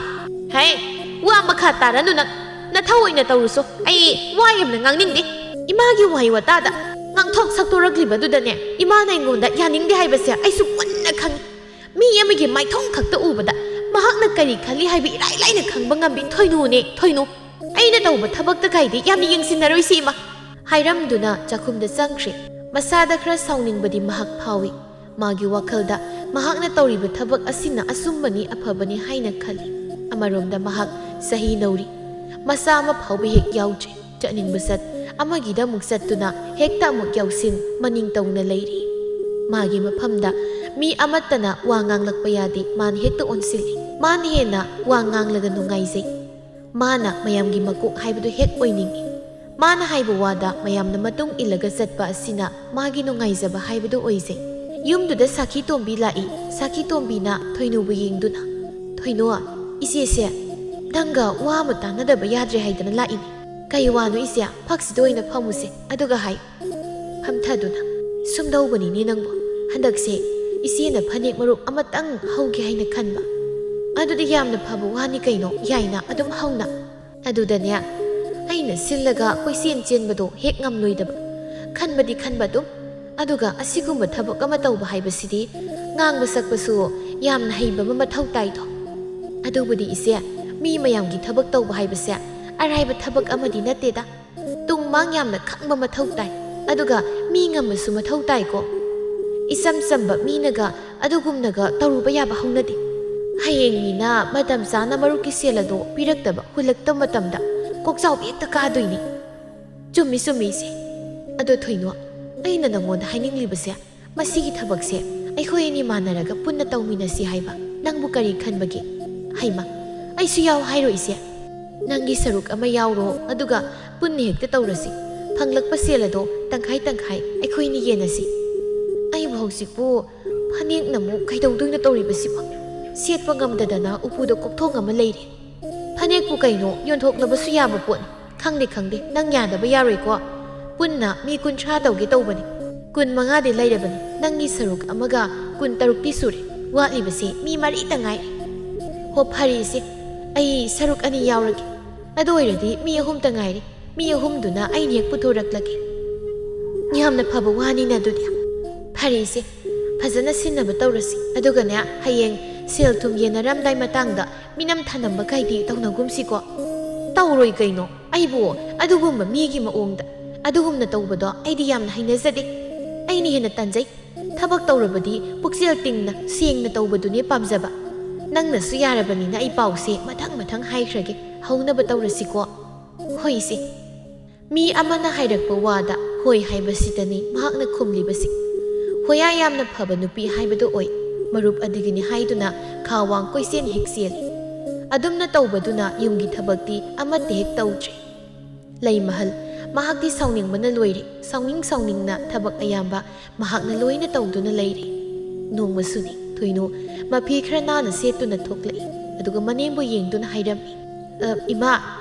ꯍꯦ, ꯋꯥ ꯃꯈꯥ ꯇꯥꯔꯅꯨ ꯅꯪ꯫ ꯅꯊꯧ ꯑꯣꯏꯅ ꯇꯧꯔꯨꯁꯣ꯫ ꯑꯩ ꯋꯥ ꯌꯥꯝꯅ ꯉꯥꯡꯅꯤꯡꯗꯦ꯫ ꯏꯃꯥꯒꯤ ꯋꯥꯍꯩ ꯋꯥꯇꯥꯗ ꯉꯥꯡꯊꯣꯛ ꯁꯛꯇꯣꯔꯛꯂꯤꯕꯗꯨꯗꯅꯦ, ꯏꯃꯥꯅ ꯑꯩꯉꯣꯟꯗ ꯌꯥꯅꯤꯡꯗꯦ ꯍꯥꯏꯕꯁꯦ ꯑꯩꯁꯨ ꯃꯨꯟꯅ ꯈꯪꯉꯤ꯫ ꯃꯤ ꯑꯃꯒꯤ ꯃꯥꯏꯊꯣꯡ ꯈꯛꯇ ꯎꯕꯗ ꯃꯍꯥꯛꯅ ꯀꯔꯤ ꯈꯜꯂꯤ ꯍꯥꯏꯕ ꯏꯔꯥꯏ ꯂꯥꯏꯅ ꯈꯪꯕ ꯉꯝꯕꯤ꯫ ꯊꯣꯏꯅꯨꯅꯦ, ꯊꯣꯏꯅꯨ꯫ ꯑꯩꯅ ꯇꯧꯕ ꯊꯕꯛꯇ ꯀꯥꯏꯗꯤ ꯌꯥꯝꯅ ꯌꯦꯡꯁꯤꯟꯅꯔꯣꯏꯁꯤ ꯏꯃꯥ꯫ ꯍꯥꯏꯔꯝꯗꯨꯅ ꯆꯥꯛꯈꯨꯝꯗ ꯆꯪꯈ꯭ꯔꯦ꯫ ꯃꯁꯥꯗ ꯈꯔ ꯁꯥꯎꯅꯤꯡꯕꯗꯤ ꯃꯍꯥꯛ ꯐꯥꯎꯏ꯫ ꯃꯥꯒꯤ ꯋꯥꯈꯜꯗ ꯃꯍꯥꯛꯅ ꯇꯧꯔꯤꯕ ꯊꯕꯛ ꯑꯁꯤꯅ ꯑꯆꯨꯝꯕꯅꯤ, ꯑꯐꯕꯅꯤ ꯍꯥꯏꯅ ꯈꯜꯂꯤ꯫ ꯑꯃꯔꯣꯝꯗ ꯃꯍꯥꯛ ꯆꯍꯤ ꯅꯧꯔꯤ꯫ ꯃꯆꯥ ꯑꯃ ꯐꯥꯎꯕ ꯍꯦꯛ ꯌꯥꯎꯗ꯭ꯔꯤ꯫ ꯆꯠꯅꯤꯡꯕ ꯆꯠ, ꯑꯃꯒꯤꯗ ꯑꯃꯨꯛ ꯆꯠꯇꯨꯅ ꯍꯦꯛꯇ ꯑꯃꯨꯛ ꯌꯥꯎꯁꯤꯟ, ꯃꯅꯤꯡ ꯇꯧꯅ ꯂꯩꯔꯤ꯫ ꯃꯥꯒꯤ ꯃꯐꯝꯗ ꯃꯤ ꯑꯃꯠꯇꯅ ꯋꯥ ꯉꯥꯡꯂꯛꯄ ꯌꯥꯗꯦ, ꯃꯥꯅ ꯍꯦꯛꯇ ꯑꯣꯟꯁꯤꯜꯂꯤ꯫ ꯃꯥꯅ ꯍꯦꯟꯅ ꯋꯥ ꯉꯥꯡꯂꯒ ꯅꯨꯡꯉꯥꯏꯖꯩ꯫ ꯃꯥꯅ ꯃꯌꯥꯝꯒꯤ ꯃꯀꯣꯛ ꯍꯥꯏꯕꯗꯨ ꯍꯦꯛ ꯑꯣꯏꯅꯤꯡꯏ꯫ ꯃꯥꯅ ꯍꯥꯏꯕ ꯋꯥꯗ ꯃꯌꯥꯝꯅ ꯃꯇꯨꯡ ꯏꯜꯂꯒ ꯆꯠꯄ ꯑꯁꯤꯅ ꯃꯥꯒꯤ ꯅꯨꯡꯉꯥꯏꯖꯕ ꯍꯥꯏꯕꯗꯨ ꯑꯣꯏꯖꯩ꯫ ꯌꯨꯝꯗꯨꯗ ꯁꯥꯈꯤ ꯇꯣꯝꯕꯤ ꯂꯥꯛꯏ꯫ ꯁꯥꯈꯤ ꯇꯣꯝꯕꯤꯅ ꯊꯣꯏꯅꯨꯕꯨ ꯌꯦꯡꯗꯨꯅ, "ꯊꯣꯏꯅꯨ, ꯏꯆꯦꯁꯦ ꯅꯪꯒ ꯋꯥ ꯑꯃ ꯇꯥꯟꯅꯗꯕ ꯌꯥꯗ꯭ꯔꯦ ꯍꯥꯏꯗꯅ ꯂꯥꯛꯏꯅꯤ꯫ ꯀꯩ ꯋꯥꯅꯣ ꯏꯆꯦ? ꯐꯛꯁꯤꯗ ꯑꯣꯏꯅ ꯐꯝꯃꯨꯁꯦ, ꯑꯗꯨꯒ ꯍꯥꯏ꯫" ꯐꯝꯊꯗꯨꯅ, "ꯁꯨꯝꯗꯧꯕꯅꯤꯅꯦ ꯅꯪꯕꯨ꯫ ꯍꯟꯗꯛꯁꯦ ꯏꯆꯦꯅ ꯐꯅꯦꯛ ꯃꯔꯨꯞ ꯑꯃꯇꯪ ꯍꯧꯒꯦ ꯍꯥꯏꯅ ꯈꯟꯕ꯫ ꯑꯗꯨꯗꯤ ꯌꯥꯝꯅ ꯐꯕ ꯋꯥꯅꯤ ꯀꯩꯅꯣ, ꯌꯥꯏꯅ ꯑꯗꯨꯝ ꯍꯧꯅ꯫ ꯑꯗꯨꯗꯅꯦ, ꯑꯩꯅ ꯁꯤꯜꯂꯒ ꯀꯣꯏꯆꯦꯟ ꯆꯦꯟꯕꯗꯣ ꯍꯦꯛ ꯉꯝꯂꯣꯏꯗꯕ꯫ ꯈꯟꯕꯗꯤ ꯈꯟꯕ ꯑꯗꯨꯝ, ꯑꯗꯨꯒ ꯑꯁꯤꯒꯨꯝꯕ ꯊꯕꯛ ꯑꯃ ꯇꯧꯕ ꯍꯥꯏꯕꯁꯤꯗꯤ ꯉꯥꯡꯕ ꯁꯛꯄꯁꯨ ꯌꯥꯝꯅ ꯍꯩꯕ ꯑꯃ ꯃꯊꯧ ꯇꯥꯏꯗꯣ꯫ ꯑꯗꯨꯕꯨꯗꯤ ꯏꯆꯦ, ꯃꯤ ꯃꯌꯥꯝꯒꯤ ꯊꯕꯛ ꯇꯧꯕ ꯍꯥꯏꯕꯁꯦ ꯑꯔꯥꯏꯕ ꯊꯕꯛ ꯑꯃꯗꯤ ꯅꯠꯇꯦꯗ꯫ ꯇꯨꯡ ꯃꯥꯡ ꯌꯥꯝꯅ ꯈꯪꯕ ꯃꯊꯧ ꯇꯥꯏ꯫ ꯑꯗꯨꯒ ꯃꯤ ꯉꯝꯕꯁꯨ ꯃꯊꯧ ꯇꯥꯏꯀꯣ꯫ ꯏꯆꯝ ꯆꯝꯕ ꯃꯤꯅꯒ ꯑꯗꯨꯒꯨꯝꯅꯒ ꯇꯧꯔꯨꯕ ꯌꯥꯕ ꯍꯧꯅꯗꯦ꯫ ꯍꯌꯦꯡ ꯃꯤꯅ ꯃꯇꯝ ꯆꯥꯅ ꯃꯔꯨꯞꯀꯤ ꯁꯦꯜ ꯑꯗꯣ ꯄꯤꯔꯛꯇꯕ, ꯍꯨꯜꯂꯛꯇꯕ ꯃꯇꯝꯗ ꯀꯣꯛꯆꯥꯎꯕꯤ ꯍꯦꯛꯇ ꯀꯥꯗꯣꯏꯅꯤ꯫" "ꯆꯨꯝꯃꯤ, ꯆꯨꯝꯃꯤ ꯏꯆꯦ꯫ ꯑꯗꯣ ꯊꯣꯏꯅꯣ, ꯑꯩꯅ ꯅꯉꯣꯟꯗ ꯍꯥꯏꯅꯤꯡꯂꯤꯕꯁꯦ ꯃꯁꯤꯒꯤ ꯊꯕꯛꯁꯦ ꯑꯩꯈꯣꯏ ꯑꯅꯤ ꯃꯥꯟꯅꯔꯒ ꯄꯨꯟꯅ ꯇꯧꯃꯤꯟꯅꯁꯤ ꯍꯥꯏꯕ꯫ ꯅꯪꯕꯨ ꯀꯔꯤ ꯈꯟꯕꯒꯦ?" "ꯍꯩꯃ, ꯑꯩꯁꯨ ꯌꯥꯎ ꯍꯥꯏꯔꯣ ꯏꯆꯦ? ꯅꯪꯒꯤ ꯁꯔꯨꯛ ꯑꯃ ꯌꯥꯎꯔꯣ, ꯑꯗꯨꯒ ꯄꯨꯟꯅ ꯍꯦꯛꯇ ꯇꯧꯔꯁꯤ꯫ ꯐꯪꯂꯛꯄ ꯁꯦꯜ ꯑꯗꯣ ꯇꯪꯈꯥꯏ ꯇꯪꯈꯥꯏ ꯑꯩꯈꯣꯏꯅꯤ ꯌꯦꯟꯅꯁꯤ꯫" "ꯑꯩꯕꯨ ꯍꯧꯖꯤꯛꯄꯨ ꯐꯅꯦꯛꯅ ꯑꯃꯨꯛ ꯀꯩꯗꯧꯗꯣꯏꯅꯣ ꯇꯧꯔꯤꯕꯁꯤꯕꯣ? ꯁꯦꯠꯄ ꯉꯝꯗꯗꯅ ꯎꯄꯨꯗ ꯀꯣꯛꯊꯣꯡ ꯑꯃ ꯂꯩꯔꯦ꯫ ꯐꯅꯦꯛꯄꯨ ꯀꯩꯅꯣ, ꯌꯣꯟꯊꯣꯛꯅꯕꯁꯨ ꯌꯥꯕ ꯄꯣꯠꯅꯤ꯫ ꯈꯪꯗꯦ, ꯈꯪꯗꯦ, ꯅꯪ ꯌꯥꯗꯕ ꯌꯥꯔꯣꯏꯀꯣ꯫ ꯄꯨꯟꯅ ꯃꯤ ꯀꯨꯟꯊ꯭ꯔꯥ ꯇꯧꯒꯦ ꯇꯧꯕꯅꯤ꯫" ꯀꯨꯟ ꯃꯉꯥꯗꯤ ꯂꯩꯔꯕꯅꯤ꯫ ꯅꯪꯒꯤ ꯁꯔꯨꯛ ꯑꯃꯒ ꯀꯨꯟ ꯇꯔꯨꯛꯇꯤ ꯁꯨꯔꯦ꯫ ꯋꯥꯠꯂꯤꯕꯁꯤ ꯃꯤ ꯃꯔꯤꯇ ꯉꯥꯏꯔꯦ꯫ ꯍꯣ, ꯐꯔꯦ ꯏꯆꯦ, ꯑꯩ ꯁꯔꯨꯛ ꯑꯅꯤ ꯌꯥꯎꯔꯒꯦ꯫ ꯑꯗꯨ ꯑꯣꯏꯔꯗꯤ ꯃꯤ ꯑꯍꯨꯝꯇ ꯉꯥꯏꯔꯦ꯫ ꯃꯤ ꯑꯍꯨꯝꯗꯨꯅ ꯑꯩꯅ ꯍꯦꯛ ꯄꯨꯊꯣꯔꯛꯂꯒꯦ꯫ ꯌꯥꯝꯅ ꯐꯕ ꯋꯥꯅꯤꯅ ꯑꯗꯨꯗꯤ꯫ ꯐꯔꯦ ꯏꯆꯦ, ꯐꯖꯅ ꯁꯤꯟꯅꯕ ꯇꯧꯔꯁꯤ꯫ ꯑꯗꯨꯒꯅꯦ, ꯍꯌꯦꯡ ꯁꯦꯜ ꯊꯨꯝ ꯌꯦꯟꯅꯔꯝꯗꯥꯏ ꯃꯇꯥꯡꯗ ꯃꯤꯅꯝ ꯊꯅꯝꯕ ꯀꯥꯏꯗꯤ ꯇꯧꯅꯒꯨꯝꯁꯤꯀꯣ꯫ ꯇꯧꯔꯣꯏ ꯀꯩꯅꯣ? ꯑꯩꯕꯨ ꯑꯗꯨꯒꯨꯝꯕ ꯃꯤꯒꯤ ꯃꯑꯣꯡꯗ ꯑꯗꯨꯒꯨꯝꯅ ꯇꯧꯕꯗꯣ ꯑꯩꯗꯤ ꯌꯥꯝꯅ ꯍꯩꯅꯖꯗꯦ꯫ ꯑꯩꯅ ꯍꯦꯟꯅ ꯇꯟꯖꯩ꯫ ꯊꯕꯛ ꯇꯧꯔꯕꯗꯤ ꯄꯨꯛꯆꯦꯜ ꯇꯤꯡꯅ, ꯁꯦꯡꯅ ꯇꯧꯕꯗꯨꯅꯦ ꯄꯥꯝꯖꯕ꯫ ꯅꯪꯅꯁꯨ ꯌꯥꯔꯕꯅꯤꯅ ꯑꯩ ꯄꯥꯎꯁꯦ ꯃꯊꯪ ꯃꯊꯪ ꯍꯥꯏꯈ꯭ꯔꯒꯦ꯫ ꯍꯧꯅꯕ ꯇꯧꯔꯁꯤꯀꯣ꯫ ꯍꯣꯏ ꯏꯆꯦ꯫ ꯃꯤ ꯑꯃꯅ ꯍꯥꯏꯔꯛꯄ ꯋꯥꯗ ꯍꯣꯏ ꯍꯥꯏꯕꯁꯤꯗꯅꯤ ꯃꯍꯥꯛꯅ ꯈꯨꯝꯂꯤꯕꯁꯤ꯫ ꯍꯣꯌꯥ ꯌꯥꯝꯅ ꯐꯕ ꯅꯨꯄꯤ ꯍꯥꯏꯕꯗꯨ ꯑꯣꯏ꯫ ꯃꯔꯨꯞ ꯑꯗꯨꯒꯤꯅꯤ ꯍꯥꯏꯗꯨꯅ ꯈꯥ ꯋꯥꯡ ꯀꯣꯏꯆꯦꯟ ꯍꯦꯛ ꯆꯦꯜꯂꯤ꯫ ꯑꯗꯨꯝꯅ ꯇꯧꯕꯗꯨꯅ ꯌꯨꯝꯒꯤ ꯊꯕꯛꯇꯤ ꯑꯃꯠꯇ ꯍꯦꯛ ꯇꯧꯗ꯭ꯔꯦ꯫ ꯂꯩꯃꯍꯜ, ꯃꯍꯥꯛꯇꯤ ꯁꯥꯎꯅꯤꯡꯕꯅ ꯂꯣꯏꯔꯦ꯫ ꯁꯥꯎꯅꯤꯡ ꯁꯥꯎꯅꯤꯡꯅ ꯊꯕꯛ ꯑꯌꯥꯝꯕ ꯃꯍꯥꯛꯅ ꯂꯣꯏꯅ ꯇꯧꯗꯨꯅ ꯂꯩꯔꯦ꯫ ꯅꯣꯡꯃꯁꯨꯅꯤ ꯊꯣꯏꯅꯨ ꯃꯐꯤ ꯈꯔ ꯅꯥꯟꯅ ꯁꯦꯠꯇꯨꯅ ꯊꯣꯛꯂꯛꯏ꯫ ꯑꯗꯨꯒ ꯃꯅꯦꯝꯕꯨ ꯌꯦꯡꯗꯨꯅ ꯍꯥꯏꯔꯝꯃꯤ, "ꯑ, ꯏꯃꯥ,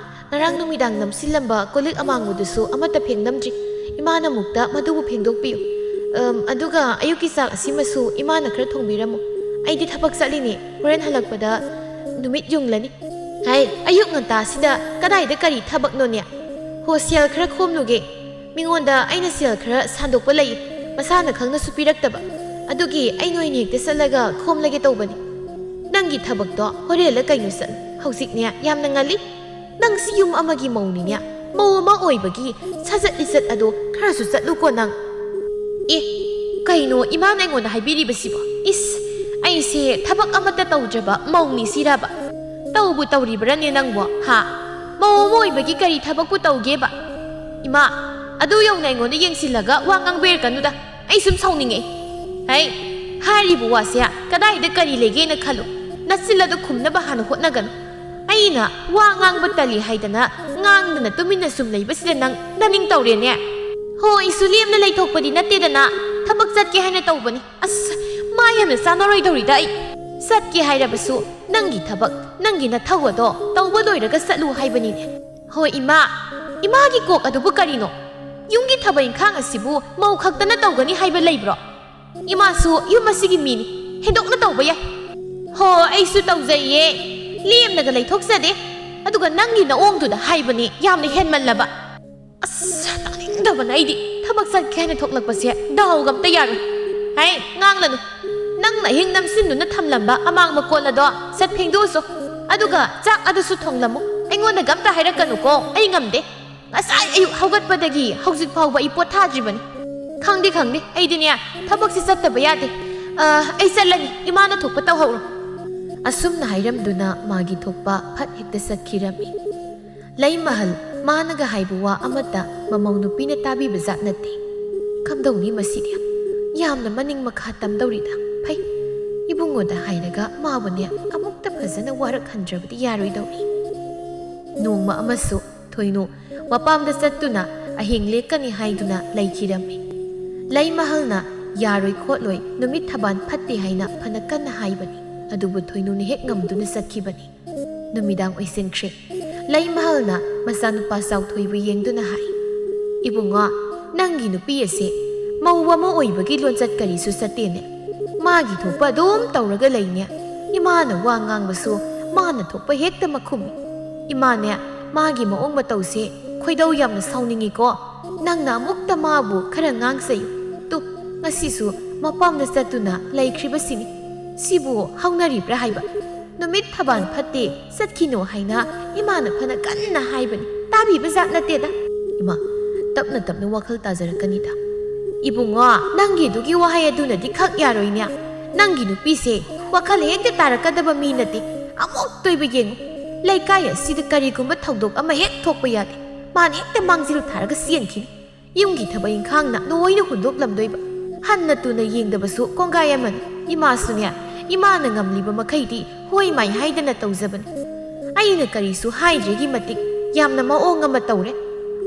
ꯉꯔꯥꯡ ꯅꯨꯃꯤꯗꯥꯡ ꯅꯝꯁꯤꯜꯂꯝꯕ ꯀꯣꯜꯂꯤꯛ ꯑꯃꯥꯡꯕꯗꯨꯁꯨ ꯑꯃꯠꯇ ꯐꯦꯡꯂꯝꯗ꯭ꯔꯤ꯫ ꯏꯃꯥꯅ ꯑꯃꯨꯛꯇ ꯃꯗꯨꯕꯨ ꯐꯦꯡꯗꯣꯛꯄꯤꯌꯨ꯫ ꯑꯝ, ꯑꯗꯨꯒ ꯑꯌꯨꯛꯀꯤ ꯆꯥꯛ ꯑꯁꯤꯃꯁꯨ ꯏꯃꯥꯅ ꯈꯔ ꯊꯣꯡꯕꯤꯔꯝꯃꯨ꯫ ꯑꯩꯗꯤ ꯊꯕꯛ ꯆꯠꯂꯤꯅꯦ꯫ ꯍꯣꯔꯦꯟ ꯍꯜꯂꯛꯄꯗ ꯅꯨꯃꯤꯠ ꯌꯨꯡꯂꯅꯤ꯫" "ꯍꯥꯏ, ꯑꯌꯨꯛ ꯉꯟꯇꯥꯁꯤꯗ ꯀꯗꯥꯏꯗ ꯀꯔꯤ ꯊꯕꯛꯅꯣꯅꯦ? ꯍꯣ, ꯁꯦꯜ ꯈꯔ ꯈꯣꯝꯂꯨꯒꯦ꯫ ꯃꯤꯉꯣꯟꯗ ꯑꯩꯅ ꯁꯦꯜ ꯈꯔ ꯁꯥꯟꯗꯣꯛꯄ ꯂꯩ꯫ ꯃꯁꯥꯅ ꯈꯪꯅꯁꯨ ꯄꯤꯔꯛꯇꯕ꯫ ꯑꯗꯨꯒꯤ ꯑꯩ ꯅꯣꯏꯅ ꯍꯦꯛꯇ ꯆꯠꯂꯒ ꯈꯣꯝꯂꯒꯦ ꯇꯧꯕꯅꯤ꯫ ꯅꯪꯒꯤ ꯊꯕꯛꯇꯣ ꯍꯣꯔꯦꯟꯂ ꯀꯩꯅꯣ ꯆꯠꯂꯨ꯫ ꯍꯧꯖꯤꯛꯅꯦ ꯌꯥꯝꯅ ꯉꯜꯂꯤ꯫ ꯅꯪꯁꯤ ꯌꯨꯝ ꯑꯃꯒꯤ ꯃꯧꯅꯤꯅꯦ꯫ ꯃꯧ ꯑꯃ ꯑꯣꯏꯕꯒꯤ ꯁꯖꯠ ꯂꯤꯆꯠ ꯑꯗꯣ ꯈꯔꯁꯨ ꯆꯠꯂꯨꯀꯣ ꯅꯪ꯫" "ꯑꯦ, ꯀꯩꯅꯣ ꯏꯃꯥꯅ ꯑꯩꯉꯣꯟꯗ ꯍꯥꯏꯕꯤꯔꯤꯕꯁꯤꯕꯣ? ꯏꯁ, ꯑꯩꯁꯦ ꯊꯕꯛ ꯑꯃꯠꯇ ꯇꯧꯗ꯭ꯔꯕ ꯃꯧꯅꯤ ꯁꯤꯔꯕ? ꯇꯧꯕꯨ ꯇꯧꯔꯤꯕ꯭ꯔꯥꯅꯦ ꯅꯪꯕꯣ, ꯍꯥ? ꯃꯧ ꯑꯃ ꯑꯣꯏꯕꯒꯤ ꯀꯔꯤ ꯊꯕꯛꯄꯨ ꯇꯧꯒꯦꯕ? ꯏꯃꯥ, ꯑꯗꯨ ꯌꯧꯅ ꯑꯩꯉꯣꯟꯗ ꯌꯦꯡꯁꯤꯜꯂꯒ ꯋꯥ ꯉꯥꯡꯕꯤꯔꯛꯀꯅꯨꯗ꯫ ꯑꯩ ꯁꯨꯝ ꯁꯥꯎꯅꯤꯡꯉꯛꯏ꯫" "ꯍꯩ, ꯍꯥꯏꯔꯤꯕ ꯋꯥꯁꯦ ꯀꯗꯥꯏꯗ ꯀꯔꯤ ꯂꯩꯒꯦꯅ ꯈꯜꯂꯨ꯫ ꯅꯆꯤꯜ ꯑꯗꯨ ꯈꯨꯝꯅꯕ ꯍꯥꯟꯅ ꯍꯣꯠꯅꯒꯅꯨ꯫ ꯑꯩꯅ ꯋꯥ ꯉꯥꯡꯕ ꯇꯜꯂꯤ ꯍꯥꯏꯗꯅ ꯉꯥꯡꯗꯅ ꯇꯨꯃꯤꯟꯅ ꯁꯨꯝ ꯂꯩꯕꯁꯤꯗ ꯅꯪ ꯅꯅꯤꯡ ꯇꯧꯔꯦꯅꯦ?" "ꯍꯣ, ꯑꯩꯁꯨ ꯂꯦꯝꯅ ꯂꯩꯊꯣꯛꯄꯗꯤ ꯅꯠꯇꯦꯗꯅ, ꯊꯕꯛ ꯆꯠꯀꯦ ꯍꯥꯏꯅ ꯇꯧꯕꯅꯤ꯫" "ꯑꯁ, ꯃꯥ ꯌꯥꯝꯅ ꯆꯥꯟꯅꯔꯣꯏꯗꯧꯔꯤꯗ ꯑꯩ꯫ ꯆꯠꯀꯦ ꯍꯥꯏꯔꯕꯁꯨ ꯅꯪꯒꯤ ꯊꯕꯛ, ꯅꯪꯒꯤ ꯅꯊꯧ ꯑꯗꯣ ꯇꯧꯕ ꯂꯣꯏꯔꯒ ꯆꯠꯂꯨ ꯍꯥꯏꯕꯅꯤꯅꯦ꯫" "ꯍꯣ, ꯏꯃꯥ, ꯏꯃꯥꯒꯤ ꯀꯣꯛ ꯑꯗꯨꯕꯨ ꯀꯔꯤꯅꯣ? ꯌꯨꯝꯒꯤ ꯊꯕꯛ ꯏꯪꯈꯥꯡ ꯑꯁꯤꯕꯨ ꯃꯧ ꯈꯛꯇꯅ ꯇꯧꯒꯅꯤ ꯍꯥꯏꯕ ꯂꯩꯕ꯭ꯔꯣ? ꯏꯃꯥꯁꯨ ꯌꯨꯝ ꯑꯁꯤꯒꯤ ꯃꯤꯅꯤ, ꯍꯦꯟꯗꯣꯛꯅ ꯇꯧꯕ ꯌꯥꯏ꯫ ꯍꯣ, ꯑꯩꯁꯨ ꯇꯧꯖꯩꯌꯦ, ꯂꯦꯝꯅꯒ ꯂꯩꯊꯣꯛꯆꯗꯦ꯫ ꯑꯗꯨꯒ ꯅꯪꯒꯤ ꯅꯑꯣꯡꯗꯨꯗ ꯍꯥꯏꯕꯅꯤ, ꯌꯥꯝꯅ ꯍꯦꯟꯃꯜꯂꯕ꯫ ꯑꯁ, ꯇꯥꯅꯤꯡꯗꯕꯅ ꯑꯩꯗꯤ꯫ ꯊꯕꯛ ꯆꯠꯀꯦ ꯍꯥꯏꯅ ꯊꯣꯛꯂꯛꯄꯁꯦ ꯗꯥꯎꯒ ꯑꯝꯇ ꯌꯥꯔꯣꯏ꯫ ꯍꯥꯏ, ꯉꯥꯡꯂꯅꯨ꯫ ꯅꯪꯅ ꯑꯍꯤꯡ ꯅꯝꯁꯤꯟꯗꯨꯅ ꯊꯝꯂꯝꯕ ꯑꯃꯥꯡ ꯃꯀꯣꯜ ꯑꯗꯣ ꯁꯠ ꯐꯦꯡꯗꯣꯛꯎꯁꯣ꯫ ꯑꯗꯨꯒ ꯆꯥꯛ ꯑꯗꯨꯁꯨ ꯊꯣꯡꯂꯝꯃꯨ꯫ ꯑꯩꯉꯣꯟꯗꯒ ꯑꯝꯇ ꯍꯥꯏꯔꯛꯀꯅꯨꯀꯣ, ꯑꯩ ꯉꯝꯗꯦ꯫ ꯉꯁꯥꯏ ꯑꯌꯨꯛ ꯍꯧꯒꯠꯄꯗꯒꯤ ꯍꯧꯖꯤꯛ ꯐꯥꯎꯕ ꯑꯩ ꯄꯣꯊꯥꯗ꯭ꯔꯤꯕꯅꯤ꯫ ꯈꯪꯗꯦ, ꯈꯪꯗꯦ, ꯑꯩꯗꯤꯅꯦ, ꯊꯕꯛꯁꯤ ꯆꯠꯇꯕ ꯌꯥꯗꯦ꯫ ꯑ, ꯑꯩ ꯆꯠꯂꯅꯤ, ꯏꯃꯥꯅ ꯊꯣꯛꯄ ꯇꯧꯍꯧꯔꯣ꯫ ꯑꯁꯨꯝꯅ ꯍꯥꯏꯔꯝꯗꯨꯅ ꯃꯥꯒꯤ ꯊꯣꯛꯄ ꯐꯠ ꯍꯦꯛꯇ ꯆꯠꯈꯤꯔꯝꯃꯤ꯫ ꯂꯩꯃꯍꯜ, ꯃꯥꯅꯒ ꯍꯥꯏꯕ ꯋꯥ ꯑꯃꯠꯇ ꯃꯃꯧ ꯅꯨꯄꯤꯅ ꯇꯥꯕꯤꯕ ꯖꯥꯠ ꯅꯠꯇꯦ꯫ ꯀꯝꯗꯧꯅꯤ ꯃꯁꯤꯗꯤ? ꯌꯥꯝꯅ ꯃꯅꯤꯡ ꯃꯈꯥ ꯇꯝꯗꯧꯔꯤꯗ꯫ ꯐꯩ, ꯏꯕꯨꯡꯉꯣꯗ ꯍꯥꯏꯔꯒ ꯃꯥꯕꯨꯅꯦ ꯑꯃꯨꯛꯇ ꯐꯖꯅ ꯋꯥꯔꯛꯍꯟꯗ꯭ꯔꯕꯗꯤ ꯌꯥꯔꯣꯏꯗꯧꯔꯤ꯫ ꯅꯣꯡꯃ ꯑꯃꯁꯨ ꯊꯣꯏꯅꯨ ꯃꯄꯥꯝꯗ ꯆꯠꯇꯨꯅ ꯑꯍꯤꯡ ꯂꯦꯛꯀꯅꯤ ꯍꯥꯏꯗꯨꯅ ꯂꯩꯈꯤꯔꯝꯃꯤ꯫ ꯂꯩꯃꯍꯜꯅ ꯌꯥꯔꯣꯏ ꯈꯣꯠꯂꯣꯏ, ꯅꯨꯃꯤꯠ ꯊꯕꯥꯟ ꯐꯠꯇꯦ ꯍꯥꯏꯅ ꯐꯅ ꯀꯟꯅ ꯍꯥꯏꯕꯅꯤ, ꯑꯗꯨꯕꯨ ꯊꯣꯏꯅꯨꯅ ꯍꯦꯛ ꯉꯝꯗꯨꯅ ꯆꯠꯈꯤꯕꯅꯤ꯫ ꯅꯨꯃꯤꯗꯥꯡ ꯑꯣꯏꯁꯤꯟꯈ꯭ꯔꯦ꯫ ꯂꯩꯃꯍꯜꯅ ꯃꯆꯥꯅꯨꯄꯥ ꯆꯥꯎꯊꯣꯏꯕꯨ ꯌꯦꯡꯗꯨꯅ ꯍꯥꯏ, "ꯏꯕꯨꯡꯉꯣ, ꯅꯪꯒꯤ ꯅꯨꯄꯤ ꯑꯁꯤ ꯃꯧ ꯑꯃ ꯑꯣꯏꯕꯒꯤ ꯂꯣꯟꯆꯠ ꯀꯔꯤꯁꯨ ꯆꯠꯇꯦꯅꯦ꯫ ꯃꯥꯒꯤ ꯊꯣꯛꯄ ꯑꯗꯨꯝ ꯇꯧꯔꯒ ꯂꯩꯅꯦ꯫ ꯏꯃꯥꯅ ꯋꯥ ꯉꯥꯡꯕꯁꯨ ꯃꯥꯅ ꯊꯣꯛꯄ ꯍꯦꯛꯇ ꯃꯈꯨꯝꯃꯤ꯫ ꯏꯃꯥꯅꯦ, ꯃꯥꯒꯤ ꯃꯑꯣꯡ ꯃꯇꯧꯁꯦ ꯈꯣꯏꯗꯧ ꯌꯥꯝꯅ ꯁꯥꯎꯅꯤꯡꯉꯤꯀꯣ꯫ ꯅꯪꯅ ꯑꯃꯨꯛꯇ ꯃꯥꯕꯨ ꯈꯔ ꯉꯥꯡꯖꯌꯨ꯫ ꯇꯨ, ꯉꯁꯤꯁꯨ ꯃꯄꯥꯝꯗ ꯆꯠꯇꯨꯅ ꯂꯩꯈ꯭ꯔꯤꯕꯁꯤꯅꯤ꯫ ꯁꯤꯕꯨ ꯍꯧꯅꯔꯤꯕ꯭ꯔꯥ ꯍꯥꯏꯕ? ꯅꯨꯃꯤꯠ ꯊꯕꯥꯟ ꯐꯠꯇꯦ, ꯆꯠꯈꯤꯅꯨ ꯍꯥꯏꯅ ꯏꯃꯥꯅ ꯐꯅ ꯀꯟꯅ ꯍꯥꯏꯕꯅꯤ, ꯇꯥꯕꯤꯕ ꯖꯥꯠ ꯅꯠꯇꯦꯗ꯫" "ꯏꯃꯥ, ꯇꯞꯅ ꯇꯞꯅ ꯋꯥꯈꯜ ꯇꯥꯖꯔꯛꯀꯅꯤꯗ꯫" "ꯏꯕꯨꯡꯉꯣ, ꯅꯪꯒꯤ ꯑꯗꯨꯒꯤ ꯋꯥꯍꯩ ꯑꯗꯨꯅꯗꯤ ꯈꯛ ꯌꯥꯔꯣꯏꯅꯦ꯫ ꯅꯪꯒꯤ ꯅꯨꯄꯤꯁꯦ ꯋꯥꯈꯜ ꯍꯦꯛꯇ ꯇꯥꯔꯛꯀꯗꯕ ꯃꯤ ꯅꯠꯇꯦ꯫ ꯑꯃꯨꯛꯇ ꯑꯣꯏꯕ ꯌꯦꯡꯉꯨ, ꯂꯩꯀꯥꯏ ꯑꯁꯤꯗ ꯀꯔꯤꯒꯨꯝꯕ ꯊꯧꯗꯣꯛ ꯑꯃ ꯍꯦꯛ ꯊꯣꯛꯄ ꯌꯥꯗꯦ, ꯃꯥꯅ ꯍꯦꯛꯇ ꯃꯥꯡꯖꯤꯜ ꯊꯥꯔꯒ ꯆꯦꯟꯈꯤꯅꯤ꯫ ꯌꯨꯝꯒꯤ ꯊꯕꯛ ꯏꯪꯈꯥꯡꯅ ꯂꯣꯏꯅ ꯍꯨꯟꯗꯣꯛꯂꯝꯗꯣꯏꯕ꯫ ꯍꯟꯅ ꯇꯨꯅ ꯌꯦꯡꯗꯕꯁꯨ ꯀꯣꯡꯒꯥꯏ ꯑꯃꯅꯤ꯫ ꯏꯃꯥꯁꯨꯅꯦ, ꯏꯃꯥꯅ ꯉꯝꯂꯤꯕ ꯃꯈꯩꯗꯤ ꯍꯣꯏ ꯃꯥꯏ ꯍꯥꯏꯗꯅ ꯇꯧꯖꯕꯅꯤ꯫ ꯑꯩꯅ ꯀꯔꯤꯁꯨ ꯍꯥꯏꯗ꯭ꯔꯤꯒꯤ ꯃꯇꯤꯛ ꯌꯥꯝꯅ ꯃꯑꯣꯡ ꯑꯃ ꯇꯧꯔꯦ꯫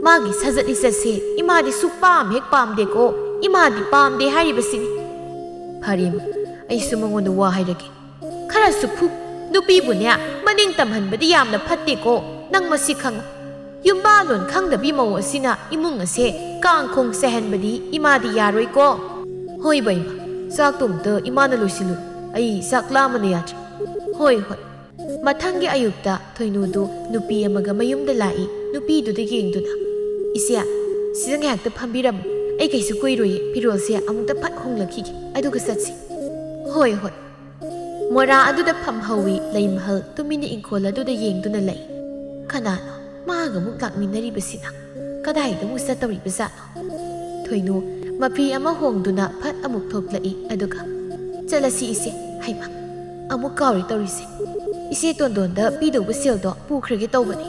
ꯃꯥꯒꯤ ꯁꯥꯖꯠ ꯂꯤꯆꯠꯁꯦ ꯏꯃꯥꯗꯤ ꯁꯨꯛꯄꯥꯝ ꯍꯦꯛ ꯄꯥꯝꯗꯦꯀꯣ, ꯏꯃꯥꯗꯤ ꯄꯥꯝꯗꯦ ꯍꯥꯏꯔꯤꯕꯁꯤꯅꯤ꯫" "ꯐꯔꯦꯕ, ꯑꯩꯁꯨ ꯃꯉꯣꯟꯗ ꯋꯥ ꯍꯥꯏꯔꯒꯦ꯫ ꯈꯔꯁꯨ ꯐꯨ꯫ ꯅꯨꯄꯤꯕꯨꯅꯦ, ꯃꯅꯤꯡ ꯇꯝꯍꯟꯕꯗꯤ ꯌꯥꯝꯅ ꯐꯠꯇꯦꯀꯣ, ꯅꯪ ꯃꯁꯤ ꯈꯪꯉꯨ꯫" ꯌꯨꯝꯕꯥꯂꯣꯟ ꯈꯪꯗꯕꯤ ꯃꯧ ꯑꯁꯤꯅ ꯏꯃꯨꯡ ꯑꯁꯦ ꯀꯥꯡꯈꯣꯡ ꯆꯥꯏꯍꯟꯕꯗꯤ ꯏꯃꯥꯗꯤ ꯌꯥꯔꯣꯏꯀꯣ꯫ ꯍꯣꯏ ꯕꯩꯃ, ꯆꯥꯛꯇꯣ ꯑꯝꯇ ꯏꯃꯥꯅ ꯂꯣꯏꯁꯤꯜꯂꯨ꯫ ꯑꯩ ꯆꯥꯛ ꯂꯥꯝꯕꯅ ꯌꯥꯗ꯭ꯔꯦ꯫ ꯍꯣꯏ, ꯍꯣꯏ꯫ ꯃꯊꯪꯒꯤ ꯑꯌꯨꯛꯇ ꯊꯣꯏꯅꯨꯗꯨ ꯅꯨꯄꯤ ꯑꯃꯒ ꯃꯌꯨꯝꯗ ꯂꯥꯛꯏ꯫ ꯅꯨꯄꯤꯗꯨꯗ ꯌꯦꯡꯗꯨꯅ, "ꯏꯆꯦ, ꯁꯤꯗ ꯉꯥꯏꯍꯥꯛꯇ ꯐꯝꯕꯤꯔꯝꯃꯨ꯫ ꯑꯩ ꯀꯩꯁꯨ ꯀꯨꯏꯔꯣꯏꯌꯦ꯫ ꯐꯤꯔꯣꯜꯁꯦ ꯑꯃꯨꯛꯇ ꯐꯠ ꯍꯣꯡꯂꯛꯈꯤꯒꯦ, ꯑꯗꯨꯒ ꯆꯠꯁꯤ꯫" "ꯍꯣꯏ, ꯍꯣꯏ꯫" ꯃꯣꯔꯥ ꯑꯗꯨꯗ ꯐꯝꯍꯧꯏ ꯂꯩꯃꯍꯜ ꯇꯨꯃꯤꯟꯅ ꯏꯪꯈꯣꯜ ꯑꯗꯨꯗ ꯌꯦꯡꯗꯨꯅ ꯂꯩ꯫ "ꯀꯅꯥꯅꯣ ꯃꯥꯒ ꯑꯃꯨꯛ ꯂꯥꯛꯃꯤꯟꯅꯔꯤꯕꯁꯤꯅ? ꯀꯗꯥꯏꯗ ꯑꯃꯨꯛ ꯆꯠꯇꯧꯔꯤꯕꯖꯥꯠꯅꯣ?" ꯊꯣꯏꯅꯨ ꯃꯐꯤ ꯑꯃ ꯍꯣꯡꯗꯨꯅ ꯐꯠ ꯑꯃꯨꯛ ꯊꯣꯛꯂꯛꯏ, ꯑꯗꯨꯒ, "ꯆꯠꯂꯁꯤ ꯏꯆꯦ꯫ ꯍꯩꯃꯥ, ꯑꯃꯨꯛ ꯀꯥꯎꯔꯦ ꯇꯧꯔꯤꯁꯦ꯫ ꯏꯆꯦ ꯇꯣꯟꯗꯣꯟꯗ ꯄꯤꯗꯧꯕ ꯁꯦꯜꯗꯣ ꯄꯨꯈ꯭ꯔꯒꯦ ꯇꯧꯕꯅꯤ꯫"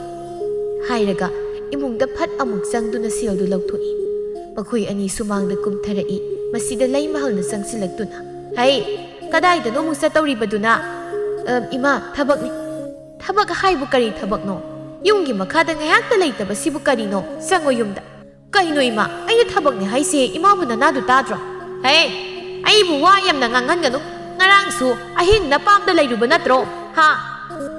ꯍꯥꯏꯔꯒ ꯏꯃꯨꯡꯗ ꯐꯠ ꯑꯃꯨꯛ ꯆꯪꯗꯨꯅ ꯁꯦꯜꯗꯨ ꯂꯧꯊꯣꯛꯏ꯫ ꯃꯈꯣꯏ ꯑꯅꯤ ꯁꯨꯃꯥꯡꯗ ꯀꯨꯝꯊꯔꯛꯏ꯫ ꯃꯁꯤꯗ ꯂꯩꯃꯍꯜꯅ ꯆꯪꯁꯤꯜꯂꯛꯇꯨꯅ, "ꯍꯩ, ꯀꯗꯥꯏꯗꯅꯣ ꯑꯃꯨꯛ ꯆꯠꯇꯧꯔꯤꯕꯗꯨꯅ?" "ꯑ, ꯏꯃꯥ, ꯊꯕꯛꯅꯤ꯫" "ꯊꯕꯛ ꯍꯥꯏꯕꯨ ꯀꯔꯤ ꯊꯕꯛꯅꯣ? ꯌꯨꯝꯒꯤ ꯃꯈꯥꯗ ꯉꯥꯏꯍꯥꯛꯇ ꯂꯩꯇꯕꯁꯤꯕꯨ ꯀꯔꯤꯅꯣ? ꯆꯪꯉꯣ ꯌꯨꯝꯗ꯫" "ꯀꯩꯅꯣ ꯏꯃꯥ? ꯑꯩꯅ ꯊꯕꯛꯅꯦ ꯍꯥꯏꯁꯦ ꯏꯃꯥꯕꯨ ꯅꯅꯥꯗꯨ ꯇꯥꯗ꯭ꯔꯣ?" "ꯍꯦ, ꯑꯩꯕꯨ ꯋꯥ ꯌꯥꯝꯅ ꯉꯥꯡꯍꯟꯒꯅꯨ꯫ ꯉꯔꯥꯡꯁꯨ ꯑꯍꯤꯡ ꯅꯄꯥꯝꯗ ꯂꯩꯔꯨꯕ ꯅꯠꯇ꯭ꯔꯣ? ꯍꯥ?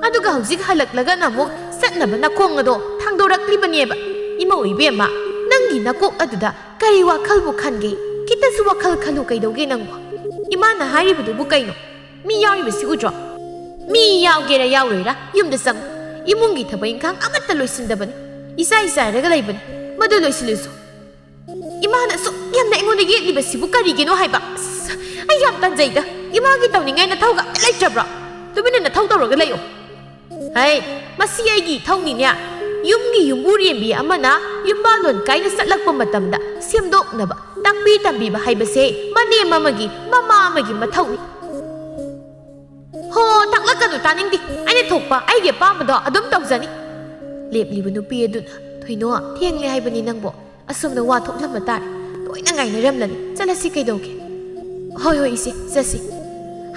ꯑꯗꯨꯒ ꯍꯧꯖꯤꯛ ꯍꯜꯂꯛꯂꯒꯅ ꯑꯃꯨꯛ ꯆꯠꯅꯕ ꯅꯈꯣꯡ ꯑꯗꯣ ꯊꯥꯡꯗꯣꯔꯛꯂꯤꯕꯅꯦꯕ꯫ ꯏꯃꯧ ꯏꯕꯦꯝꯃ, ꯅꯪꯒꯤ ꯅꯀꯣꯛ ꯑꯗꯨꯗ ꯀꯔꯤ ꯋꯥꯈꯜꯕꯨ ꯈꯟꯒꯦ? ꯈꯤꯇꯁꯨ ꯋꯥꯈꯜ ꯈꯜꯂꯨ ꯀꯩꯗꯧꯒꯦ ꯅꯪꯕꯨ? ꯏꯃꯥꯅ ꯍꯥꯏꯔꯤꯕꯗꯨꯕꯨ ꯀꯩꯅꯣ? ꯃꯤ ꯌꯥꯎꯔꯤꯕꯁꯤ ꯎꯗ꯭ꯔꯣ? ꯃꯤ ꯌꯥꯎꯒꯦꯔꯥ ꯌꯥꯎꯔꯣꯏꯔꯥ ꯌꯨꯝꯗ ꯆꯪꯉꯨ꯫ ꯏꯃꯨꯡꯒꯤ ꯊꯕꯛ ꯏꯪꯈꯥꯡ ꯑꯃꯠꯇ ꯂꯣꯏꯁꯤꯟꯗꯕꯅꯤ꯫ ꯏꯆꯥꯏ ꯆꯥꯏꯔꯒ ꯂꯩꯕꯅꯤ꯫ ꯃꯗꯨ ꯂꯣꯏꯁꯤꯜꯂꯨꯁꯨ꯫" "ꯏꯃꯥꯅ ꯑꯁꯨꯛ ꯌꯥꯝꯅ ꯑꯩꯉꯣꯟꯗ ꯌꯦꯠꯂꯤꯕꯁꯤꯕꯨ ꯀꯔꯤꯒꯤꯅꯣ ꯍꯥꯏꯕ? ꯑꯁ, ꯑꯩ ꯌꯥꯝ ꯇꯟꯖꯩꯗ꯫ ꯏꯃꯥꯒꯤ ꯇꯧꯅꯤꯡꯉꯥꯏ ꯅꯊꯧꯒ ꯑꯝꯇ ꯂꯩꯇ꯭ꯔꯕ꯭ꯔꯣ? ꯇꯨꯃꯤꯟꯅ ꯅꯊꯧ ꯇꯧꯔꯒ ꯂꯩꯌꯣ꯫" "ꯍꯩ, ꯃꯁꯤ ꯑꯩꯒꯤ ꯏꯊꯧꯅꯤꯅꯦ꯫ ꯌꯨꯝꯒꯤ ꯌꯨꯝꯕꯨꯔꯦꯝꯕꯤ ꯑꯃꯅ ꯌꯨꯝꯕꯥꯜꯂꯣꯟ ꯀꯥꯏꯅ ꯆꯠꯂꯛꯄ ꯃꯇꯝꯗ ꯁꯦꯝꯗꯣꯛꯅꯕ, ꯇꯥꯛꯄꯤ ꯇꯝꯕꯤꯕ ꯍꯥꯏꯕꯁꯦ ꯃꯅꯦꯝ ꯑꯃꯒꯤ, ꯃꯃꯥ ꯑꯃꯒꯤ ꯃꯊꯧꯅꯤ꯫" "ꯍꯣ, ꯇꯥꯛꯂꯛꯀꯅꯨ, ꯇꯥꯅꯤꯡꯗꯦ꯫ ꯑꯩꯅ ꯊꯣꯛꯄ ꯑꯩꯒꯤ ꯑꯄꯥꯝꯕꯗꯣ ꯑꯗꯨꯝ ꯇꯧꯖꯅꯤ꯫" ꯂꯦꯞꯂꯤꯕ ꯅꯨꯄꯤ ꯑꯗꯨꯅ, "ꯊꯣꯏꯅꯣ, ꯊꯦꯡꯂꯦ ꯍꯥꯏꯕꯅꯤ ꯅꯪꯕꯣ꯫ ꯑꯁꯣꯝꯗ ꯋꯥ ꯊꯣꯛꯂꯝꯕ ꯇꯥꯔꯦ꯫ ꯂꯣꯏꯅ ꯉꯥꯏꯅꯔꯝꯂꯅꯤ꯫ ꯆꯠꯂꯁꯤ ꯀꯩꯗꯧꯒꯦ?" "ꯍꯣꯏ, ꯍꯣꯏ, ꯏꯆꯦ, ꯆꯠꯁꯤ,"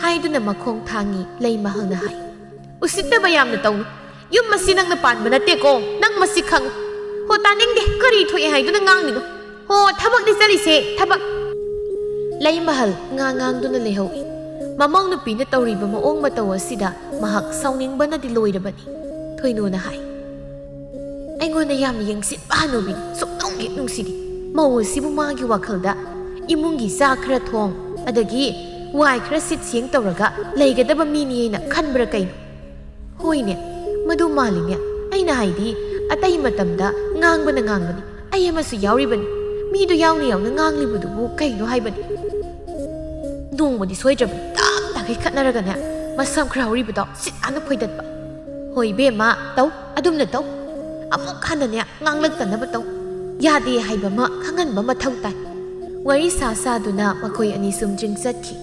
ꯍꯥꯏꯗꯨꯅ ꯃꯈꯣꯡ ꯊꯥꯡꯉꯤ ꯂꯩꯃꯍꯜꯅ ꯍꯥꯏ꯫ "ꯎꯁꯤꯠꯇꯕ ꯌꯥꯝꯅ ꯇꯧꯅꯨ꯫ ꯌꯨꯝ ꯑꯁꯤ ꯅꯪꯅ ꯄꯥꯟꯕ ꯅꯠꯇꯦꯀꯣ꯫ ꯅꯪ ꯃꯁꯤ ꯈꯪꯉꯨ꯫" "ꯍꯣ, ꯇꯥꯅꯤꯡꯗꯦ꯫ ꯀꯔꯤ ꯊꯣꯛꯑꯦ ꯍꯥꯏꯗꯨꯅ ꯉꯥꯡꯂꯤꯅꯣ?" "ꯍꯣ, ꯊꯕꯛꯅꯤ ꯆꯠꯂꯤꯁꯦ, ꯊꯕꯛ꯫" ꯂꯩꯃꯍꯜ ꯉꯥ ꯉꯥꯡꯗꯨꯅ ꯂꯩꯍꯧꯏ꯫ ꯃꯃꯧ ꯅꯨꯄꯤꯅ ꯇꯧꯔꯤꯕ ꯃꯑꯣꯡ ꯃꯇꯧ ꯑꯁꯤꯗ ꯃꯍꯥꯛ ꯁꯥꯎꯅꯤꯡꯕꯅꯗꯤ ꯂꯣꯏꯔꯕꯅꯤ꯫ ꯊꯣꯏꯅꯣꯅ ꯍꯥꯏ, ꯑꯩꯉꯣꯟꯗ ꯌꯥꯝꯅ ꯌꯦꯡꯁꯤꯟꯕ ꯍꯅꯨꯕꯤꯅꯤ꯫ ꯁꯨꯛꯅꯨꯡ ꯍꯦꯛ ꯅꯨꯡꯁꯤꯗꯦ꯫ ꯃꯧ ꯑꯁꯤꯕꯨ ꯃꯥꯒꯤ ꯋꯥꯈꯜꯗ ꯏꯃꯨꯡꯒꯤ ꯆꯥꯛ ꯈꯔ ꯊꯣꯡ, ꯑꯗꯒꯤ ꯋꯥꯏ ꯈꯔ ꯁꯤꯠ ꯁꯦꯡ ꯇꯧꯔꯒ ꯂꯩꯒꯗꯕ ꯃꯤꯅꯤ ꯍꯥꯏꯅ ꯈꯟꯕ꯭ꯔꯥ ꯀꯩꯅꯣ? ꯍꯣꯏꯅꯦ, ꯃꯗꯨ ꯃꯥꯜꯂꯤꯅꯦ꯫ ꯑꯩꯅ ꯍꯥꯏꯗꯤ, ꯑꯇꯩ ꯃꯇꯝꯗ ꯉꯥꯡꯕꯅ ꯉꯥꯡꯕꯅꯤ, ꯑꯩ ꯑꯃꯁꯨ ꯌꯥꯎꯔꯤꯕꯅꯤ꯫ ꯃꯤꯗꯨ ꯌꯥꯎꯅ ꯌꯥꯎꯅ ꯉꯥꯡꯂꯤꯕꯗꯨꯕꯨ ꯀꯩꯅꯣ ꯍꯥꯏꯕꯅꯤ? ꯅꯣꯡꯃꯗꯤ ꯁꯣꯏꯗ꯭ꯔꯕꯅꯤ ꯇꯞ ꯇꯥꯈꯩ ꯈꯠꯅꯔꯒꯅꯦ, ꯃꯁꯝ ꯈꯔ ꯍꯧꯔꯤꯕꯗꯣ ꯁꯤꯠ ꯅꯥꯟꯅ ꯐꯣꯏꯗꯠꯄ꯫ ꯍꯣꯏ ꯏꯕꯦꯝꯃ, ꯇꯧ, ꯑꯗꯨꯝꯅ ꯇꯧ꯫ ꯑꯃꯨꯛ ꯍꯟꯅꯅꯦ ꯉꯥꯡꯂꯛꯇꯅꯕ ꯇꯧ꯫ ꯌꯥꯗꯦ ꯍꯥꯏꯕ ꯑꯃ ꯈꯪꯍꯟꯕ ꯃꯊꯧ ꯇꯥꯏ꯫ ꯋꯥꯔꯤ ꯁꯥ ꯁꯥꯗꯨꯅ ꯃꯈꯣꯏ ꯑꯅꯤ ꯁꯨꯝ ꯗ꯭ꯔꯤꯡ ꯆꯠꯈꯤ꯫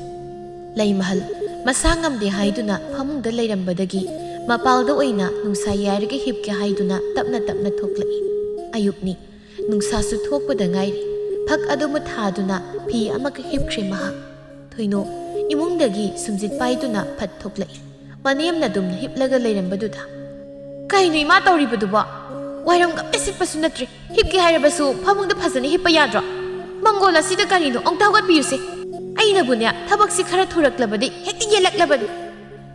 ꯂꯩꯃꯍꯜ ꯃꯁꯥ ꯉꯝꯗꯦ ꯍꯥꯏꯗꯨꯅ ꯐꯃꯨꯡꯗ ꯂꯩꯔꯝꯕꯗꯒꯤ ꯃꯄꯥꯜꯗ ꯑꯣꯏꯅ ꯅꯨꯡꯁꯥ ꯌꯥꯏꯔꯒ ꯍꯤꯞꯀꯦ ꯍꯥꯏꯗꯨꯅ ꯇꯞꯅ ꯇꯞꯅ ꯊꯣꯛꯂꯛꯏ꯫ ꯑꯌꯨꯛꯅꯤ꯫ ꯅꯨꯡꯁꯥꯁꯨ ꯊꯣꯛꯄꯗ ꯉꯥꯏꯔꯤ꯫ ꯐꯛ ꯑꯗꯨ ꯃꯨꯊꯥꯗꯨꯅ ꯐꯤ ꯑꯃꯒ ꯍꯤꯞꯈ꯭ꯔꯦ ꯃꯍꯥꯛ꯫ ꯊꯣꯏꯅꯣ ꯏꯃꯨꯡꯗꯒꯤ ꯁꯨꯝꯖꯤꯠ ꯄꯥꯏꯗꯨꯅ ꯐꯠ ꯊꯣꯛꯂꯛꯏ꯫ ꯃꯅꯦꯝꯅ ꯑꯗꯨꯝ ꯍꯤꯞꯂꯒ ꯂꯩꯔꯝꯕꯗꯨꯗ, "ꯀꯩꯅꯣ ꯏꯃꯥ ꯇꯧꯔꯤꯕꯗꯨꯕꯣ? ꯋꯥꯏꯔꯝꯒ ꯑꯝꯇ ꯁꯤꯠꯄꯁꯨ ꯅꯠꯇ꯭ꯔꯤ꯫ ꯍꯤꯞꯀꯦ ꯍꯥꯏꯔꯕꯁꯨ ꯐꯃꯨꯡꯗ ꯐꯖꯅ ꯍꯤꯞꯄ ꯌꯥꯗ꯭ꯔꯣ? ꯃꯪꯒꯣꯜ ꯑꯁꯤꯗ ꯀꯔꯤꯅꯣ ꯑꯝꯇ ꯍꯧꯒꯠꯄꯤꯌꯨꯁꯦ꯫ ꯑꯩꯅꯕꯨꯅꯦ ꯊꯕꯛꯁꯤ ꯈꯔ ꯊꯨꯔꯛꯂꯕꯗꯤ ꯍꯦꯛꯇ ꯌꯦꯜꯂꯛꯂꯕꯅꯤ꯫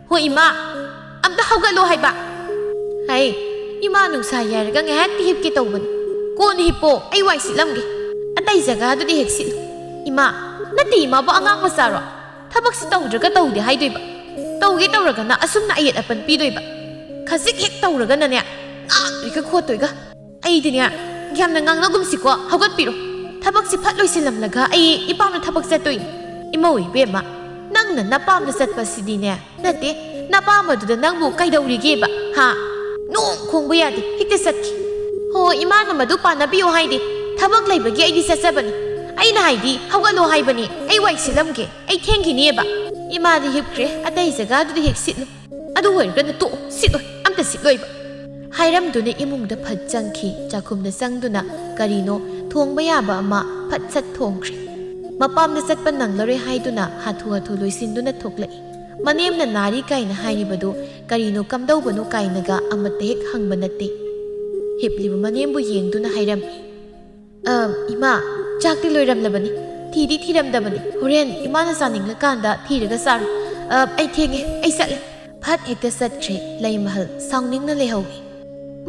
ꯍꯣ ꯏꯃꯥ, ꯑꯝꯇ ꯍꯧꯒꯠꯂꯣ ꯍꯥꯏꯕ꯫ ꯍꯩ, ꯏꯃꯥ ꯅꯨꯡꯁꯥ ꯌꯥꯏꯔꯒ ꯉꯥꯏꯍꯥꯛꯇꯤ ꯍꯤꯞꯀꯦ ꯇꯧꯕꯅꯤ꯫ ꯀꯣꯟꯅ ꯍꯤꯞꯄꯣ, ꯑꯩ ꯋꯥꯏ ꯁꯤꯠꯂꯝꯒꯦ꯫ ꯑꯇꯩ ꯖꯒꯥꯗꯨꯗꯤ ꯍꯦꯛ ꯁꯤꯠꯂꯨ꯫ ꯏꯃꯥ, ꯅꯠꯇꯦ ꯏꯃꯥꯕꯨ ꯑꯉꯥꯡ ꯃꯆꯥꯔꯣ? ꯊꯕꯛꯁꯤ ꯇꯧꯗ꯭ꯔꯒ ꯇꯧꯗꯦ ꯍꯥꯏꯗꯣꯏꯕ꯫ ꯇꯧꯒꯦ ꯇꯧꯔꯒꯅ ꯑꯁꯨꯝꯅ ꯑꯌꯦꯠ ꯑꯄꯟ ꯄꯤꯗꯣꯏꯕ꯫ ꯈꯖꯤꯛ ꯍꯦꯛ ꯇꯧꯔꯒꯅꯅꯦ, ꯉꯥꯡꯗꯣꯏꯒ ꯈꯣꯠꯇꯣꯏꯒ꯫ ꯑꯩꯗꯤꯅꯦ, ꯌꯥꯝꯅ ꯉꯥꯡꯅꯒꯨꯝꯁꯤꯀꯣ, ꯍꯧꯒꯠꯄꯤꯔꯣ꯫ ꯊꯕꯛꯁꯤ ꯐꯠ ꯂꯣꯏꯁꯤꯜꯂꯝꯂꯒ ꯑꯩ ꯏꯄꯥꯝꯗ ꯊꯕꯛ ꯆꯠꯇꯣꯏꯅꯤ꯫ ꯏꯃꯧ ꯏꯕꯦꯝꯃ, ꯅꯪꯅ ꯅꯄꯥꯝꯗ ꯆꯠꯄꯁꯤꯗꯤꯅꯦ, ꯅꯠꯇꯦ, ꯅꯄꯥꯝ ꯑꯗꯨꯗ ꯅꯪꯕꯨ ꯀꯩꯗꯧꯔꯤꯒꯦꯕ? ꯍꯥ? ꯅꯣꯡ ꯈꯣꯡꯕ ꯌꯥꯗꯦ, ꯍꯦꯛꯇ ꯆꯠꯈꯤ꯫ ꯍꯣ, ꯏꯃꯥꯅ ꯃꯗꯨ ꯄꯥꯟꯅꯕꯤꯌꯨ ꯍꯥꯏꯗꯦ, ꯊꯕꯛ ꯂꯩꯕꯒꯤ ꯑꯩꯗꯤ ꯆꯠꯆꯕꯅꯤ꯫ ꯑꯩꯅ ꯍꯥꯏꯗꯤ, ꯍꯧꯒꯠꯂꯣ ꯍꯥꯏꯕꯅꯤ, ꯑꯩ ꯋꯥꯏ ꯁꯤꯠꯂꯝꯒꯦ, ꯑꯩ ꯊꯦꯡꯈꯤꯅꯦꯕ꯫ ꯏꯃꯥꯗꯤ ꯍꯤꯞꯈ꯭ꯔꯦ, ꯑꯇꯩ ꯖꯒꯥꯗꯨꯗꯤ ꯍꯦꯛ ꯁꯤꯠꯂꯨ꯫ ꯑꯗꯨ ꯑꯣꯏꯔꯒꯅ ꯇꯣꯛꯑꯣ, ꯁꯤꯠꯂꯣꯏ, ꯑꯝꯇ ꯁꯤꯠꯂꯣꯏꯕ꯫ ꯍꯥꯏꯔꯝꯗꯨꯅ ꯏꯃꯨꯡꯗ ꯐꯠ ꯆꯪꯈꯤ꯫ ꯆꯥꯛꯈꯨꯝꯗ ꯆꯪꯗꯨꯅ ꯀꯔꯤꯅꯣ ꯊꯣꯡꯕ ꯌꯥꯕ ꯑꯃ ꯐꯠ ꯁꯠ ꯊꯣꯡꯈ꯭ꯔꯦ꯫ ꯃꯄꯥꯝꯗ ꯆꯠꯄ ꯅꯪꯂꯔꯣꯏ ꯍꯥꯏꯗꯨꯅ ꯍꯥꯊꯨ ꯍꯥꯊꯨ ꯂꯣꯏꯁꯤꯟꯗꯨꯅ ꯊꯣꯛꯂꯛꯏ꯫ ꯃꯅꯦꯝꯅ ꯅꯥꯔꯤ ꯀꯥꯏꯅ ꯍꯥꯏꯔꯤꯕꯗꯨ ꯀꯔꯤꯅꯣ ꯀꯝꯗꯧꯕꯅꯣ ꯀꯥꯏꯅꯒ ꯑꯃꯠꯇ ꯍꯦꯛ ꯍꯪꯕ ꯅꯠꯇꯦ꯫ ꯍꯤꯞꯂꯤꯕ ꯃꯅꯦꯝꯕꯨ ꯌꯦꯡꯗꯨꯅ ꯍꯥꯏꯔꯝꯃꯤ, "ꯑ, ꯏꯃꯥ, ꯆꯥꯛꯇꯤ ꯂꯣꯏꯔꯝꯂꯕꯅꯤ, ꯊꯤꯗꯤ ꯊꯤꯔꯝꯗꯕꯅꯤ꯫ ꯍꯣꯔꯦꯟ ꯏꯃꯥꯅ ꯆꯥꯅꯤꯡꯂꯀꯥꯟꯗ ꯊꯤꯔꯒ ꯆꯥꯔꯣ꯫ ꯑ, ꯑꯩ ꯊꯦꯡꯉꯦ, ꯑꯩ ꯆꯠꯂꯦ꯫" ꯐꯠ ꯍꯦꯛꯇ ꯆꯠꯈ꯭ꯔꯦ꯫ ꯂꯩꯃꯍꯜ ꯁꯥꯎꯅꯤꯡꯅ ꯂꯩꯍꯧꯏ꯫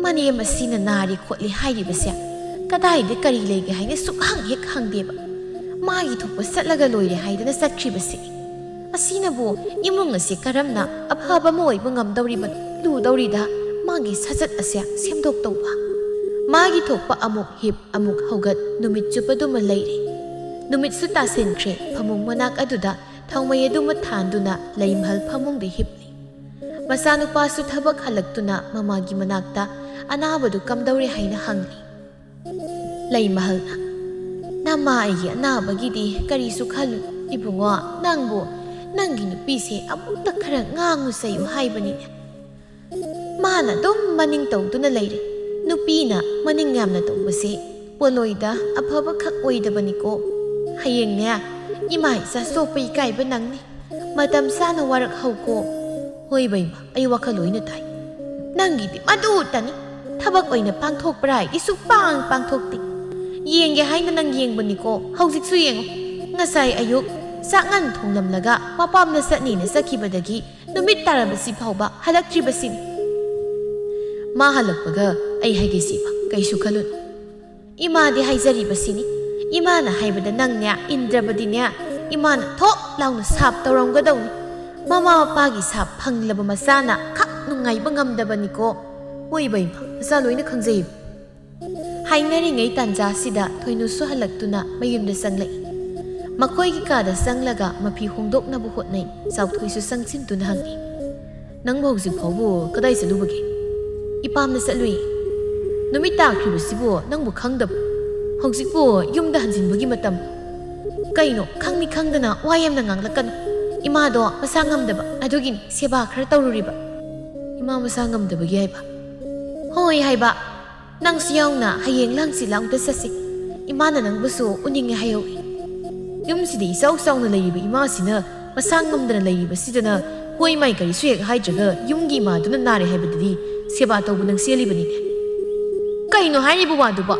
ꯃꯅꯦꯝ ꯑꯁꯤꯅ ꯅꯥꯔꯤ ꯈꯣꯠꯂꯤ ꯍꯥꯏꯔꯤꯕꯁꯦ ꯀꯗꯥꯏꯗ ꯀꯔꯤ ꯂꯩꯒꯦ ꯍꯥꯏꯅ ꯁꯨꯛꯍꯪ ꯍꯦꯛ ꯍꯪꯗꯦꯕ꯫ ꯃꯥꯒꯤ ꯊꯣꯛꯄ ꯆꯠꯂꯒ ꯂꯣꯏꯔꯦ ꯍꯥꯏꯗꯅ ꯆꯠꯈ꯭ꯔꯤꯕꯁꯤꯅꯤ꯫ ꯑꯁꯤꯅꯕꯨ ꯏꯃꯨꯡ ꯑꯁꯤ ꯀꯔꯝꯅ ꯑꯐꯕ ꯑꯃ ꯑꯣꯏꯕ ꯉꯝꯗꯧꯔꯤꯕꯅꯣ? ꯂꯨꯗꯧꯔꯤꯗ ꯃꯥꯒꯤ ꯁꯥꯖꯠ ꯑꯁꯦ ꯁꯦꯝꯗꯣꯛꯇꯧꯕ꯫ ꯃꯥꯒꯤ ꯊꯣꯛꯄ ꯑꯃꯨꯛ ꯍꯤꯞ ꯑꯃꯨꯛ ꯍꯧꯒꯠ ꯅꯨꯃꯤꯠ ꯆꯨꯞꯄꯗꯨꯃ ꯂꯩꯔꯦ꯫ ꯅꯨꯃꯤꯠꯁꯨ ꯇꯥꯁꯤꯟꯈ꯭ꯔꯦ꯫ ꯐꯃꯨꯡ ꯃꯅꯥꯛ ꯑꯗꯨꯗ ꯊꯥꯎꯃꯩ ꯑꯗꯨꯃ ꯊꯥꯟꯗꯨꯅ ꯂꯩꯃꯍꯜ ꯐꯃꯨꯡꯗ ꯍꯤꯞꯂꯤ꯫ ꯃꯆꯥꯅꯨꯄꯥꯁꯨ ꯊꯕꯛ ꯍꯜꯂꯛꯇꯨꯅ ꯃꯃꯥꯒꯤ ꯃꯅꯥꯛꯇ ꯑꯅꯥꯕꯗꯨ ꯀꯝꯗꯧꯔꯦ ꯍꯥꯏꯅ ꯍꯪꯂꯤ꯫ ꯂꯩꯃꯍꯜꯅ, "ꯅꯃꯥ ꯑꯩꯒꯤ ꯑꯅꯥꯕꯒꯤꯗꯤ ꯀꯔꯤꯁꯨ ꯈꯜꯂꯨ ꯏꯕꯨꯡꯉꯣ, ꯅꯪꯕꯨ ꯅꯪꯒꯤ ꯅꯨꯄꯤꯁꯦ ꯑꯃꯨꯛꯇ ꯈꯔ ꯉꯥꯡꯉꯨ ꯆꯩꯌꯨ ꯍꯥꯏꯕꯅꯤꯅꯦ꯫ ꯃꯥꯅ ꯑꯗꯨꯝ ꯃꯅꯤꯡ ꯇꯧꯗꯨꯅ ꯂꯩꯔꯦ꯫ ꯅꯨꯄꯤꯅ ꯃꯅꯤꯡ ꯌꯥꯝꯅ ꯇꯧꯕꯁꯦ ꯄꯣꯠꯂꯣꯏꯗ ꯑꯐꯕ ꯈꯛ ꯑꯣꯏꯗꯕꯅꯤꯀꯣ꯫ ꯍꯌꯦꯡꯅꯦ ꯏꯃꯥ ꯏꯆꯥ ꯆꯣꯞꯄ ꯏꯀꯥꯏꯕ ꯅꯪꯅꯤ꯫ ꯃꯇꯝ ꯆꯥꯅ ꯋꯥꯔꯛꯍꯧꯀꯣ꯫" "ꯍꯣꯏ ꯕꯩꯃ, ꯑꯩ ꯋꯥꯈꯜ ꯂꯣꯏꯅ ꯇꯥꯏ꯫ ꯅꯪꯒꯤꯗꯤ ꯃꯗꯨꯇꯅꯤ꯫ ꯊꯕꯛ ꯑꯣꯏꯅ ꯄꯥꯡꯊꯣꯛꯄ꯭ꯔꯥ ꯍꯥꯏꯗꯤ ꯁꯨꯛꯄꯥꯡ ꯄꯥꯡꯊꯣꯛꯇꯦ꯫ ꯌꯦꯡꯒꯦ ꯍꯥꯏꯅ ꯅꯪ ꯌꯦꯡꯕꯅꯤꯀꯣ꯫ ꯍꯧꯖꯤꯛꯁꯨ ꯌꯦꯡꯉꯨ꯫ ꯉꯁꯥꯏ ꯑꯌꯨꯛ ꯆꯥꯛ ꯉꯟ ꯊꯣꯡꯂꯝꯂꯒ ꯃꯄꯥꯝꯗ ꯆꯠꯅꯤꯅ ꯆꯠꯈꯤꯕꯗꯒꯤ ꯅꯨꯃꯤꯠ ꯇꯥꯔꯕꯁꯤ ꯐꯥꯎꯕ ꯍꯜꯂꯛꯇ꯭ꯔꯤꯕꯁꯤꯅꯤ꯫" "ꯃꯥ ꯍꯜꯂꯛꯄꯒ ꯑꯩ ꯍꯥꯏꯒꯦꯁꯤꯕ, ꯀꯩꯁꯨ ꯈꯜꯂꯨꯅꯨ꯫ ꯏꯃꯥꯗꯤ ꯍꯥꯏꯖꯔꯤꯕꯁꯤꯅꯤ꯫ ꯏꯃꯥꯅ ꯍꯥꯏꯕꯗ ꯅꯪꯅꯦ ꯏꯟꯗ꯭ꯔꯕꯗꯤꯅꯦ, ꯏꯃꯥꯅ ꯊꯣꯛ ꯂꯥꯎꯅ ꯁꯥꯞ ꯇꯧꯔꯝꯒꯗꯧꯅꯤ꯫ ꯃꯃꯥ ꯃꯄꯥꯒꯤ ꯁꯥꯞ ꯐꯪꯂꯕ ꯃꯆꯥꯅ ꯈꯛ ꯅꯨꯡꯉꯥꯏꯕ ꯉꯝꯗꯕꯅꯤꯀꯣ꯫ ꯍꯣꯏ ꯕꯩꯃ, ꯃꯆꯥ ꯂꯣꯏꯅ ꯈꯪꯖꯩ꯫" ꯍꯥꯏꯅꯔꯤꯉꯩ ꯇꯥꯟꯖꯥꯁꯤꯗ ꯊꯣꯏꯅꯨꯁꯨ ꯍꯜꯂꯛꯇꯨꯅ ꯃꯌꯨꯝꯗ ꯆꯪꯂꯛꯏ꯫ ꯃꯈꯣꯏꯒꯤ ꯀꯥꯗ ꯆꯪꯂꯒ ꯃꯐꯤ ꯍꯣꯡꯗꯣꯛꯅꯕ ꯍꯣꯠꯅꯩ꯫ ꯆꯥꯎꯊꯣꯏꯁꯨ ꯆꯪꯁꯤꯟꯗꯨꯅ ꯍꯪꯉꯤ, "ꯅꯪꯕꯨ ꯍꯧꯖꯤꯛ ꯐꯥꯎꯕ ꯀꯗꯥꯏ ꯆꯠꯂꯨꯕꯒꯦ?" "ꯏꯄꯥꯝꯗ ꯆꯠꯂꯨꯏ꯫" "ꯅꯨꯃꯤꯠ ꯇꯥꯈ꯭ꯔꯤꯕꯁꯤꯕꯨ ꯅꯪꯕꯨ ꯈꯪꯗꯕ? ꯍꯧꯖꯤꯛꯄꯨ ꯌꯨꯝꯗ ꯍꯟꯖꯤꯟꯕꯒꯤ ꯃꯇꯝ?" "ꯀꯩꯅꯣ, ꯈꯪꯅꯤ ꯈꯪꯗꯅ ꯋꯥ ꯌꯥꯝꯅ ꯉꯥꯡꯂꯛꯀꯅꯨ꯫ ꯏꯃꯥꯗꯣ ꯃꯁꯥ ꯉꯝꯗꯕ, ꯑꯗꯨꯒꯤꯅꯤ ꯁꯦꯕꯥ ꯈꯔ ꯇꯧꯔꯨꯔꯤꯕ꯫" "ꯏꯃꯥ ꯃꯁꯥ ꯉꯝꯗꯕꯒꯤ ꯍꯥꯏꯕ?" "ꯍꯣꯏ ꯍꯥꯏꯕ꯫ ꯅꯪꯁꯨ ꯌꯥꯎꯅ ꯍꯌꯦꯡ ꯂꯥꯡꯁꯤ ꯂꯥꯡꯗ ꯆꯠꯁꯤ꯫ ꯏꯃꯥꯅ ꯅꯪꯕꯨꯁꯨ ꯎꯅꯤꯡꯉꯦ ꯍꯥꯏꯍꯧꯏ꯫" ꯌꯨꯝꯁꯤꯗ ꯏꯆꯥꯎ ꯆꯥꯎꯅ ꯂꯩꯔꯤꯕ ꯏꯃꯥꯁꯤꯅ ꯃꯁꯥ ꯉꯝꯗꯅ ꯂꯩꯔꯤꯕꯁꯤꯗꯅ ꯍꯣꯏ ꯃꯥꯏ ꯀꯔꯤꯁꯨ ꯍꯦꯛ ꯍꯥꯏꯗ꯭ꯔꯒ ꯌꯨꯝꯒꯤ ꯏꯃꯥꯗꯨꯅ ꯅꯥꯔꯦ ꯍꯥꯏꯕꯗꯨꯗꯤ ꯁꯦꯕꯥ ꯇꯧꯕ ꯅꯪ ꯆꯦꯜꯂꯤꯕꯅꯤꯅꯦ꯫ ꯀꯩꯅꯣ ꯍꯥꯏꯔꯤꯕ ꯋꯥꯗꯨꯕꯣ?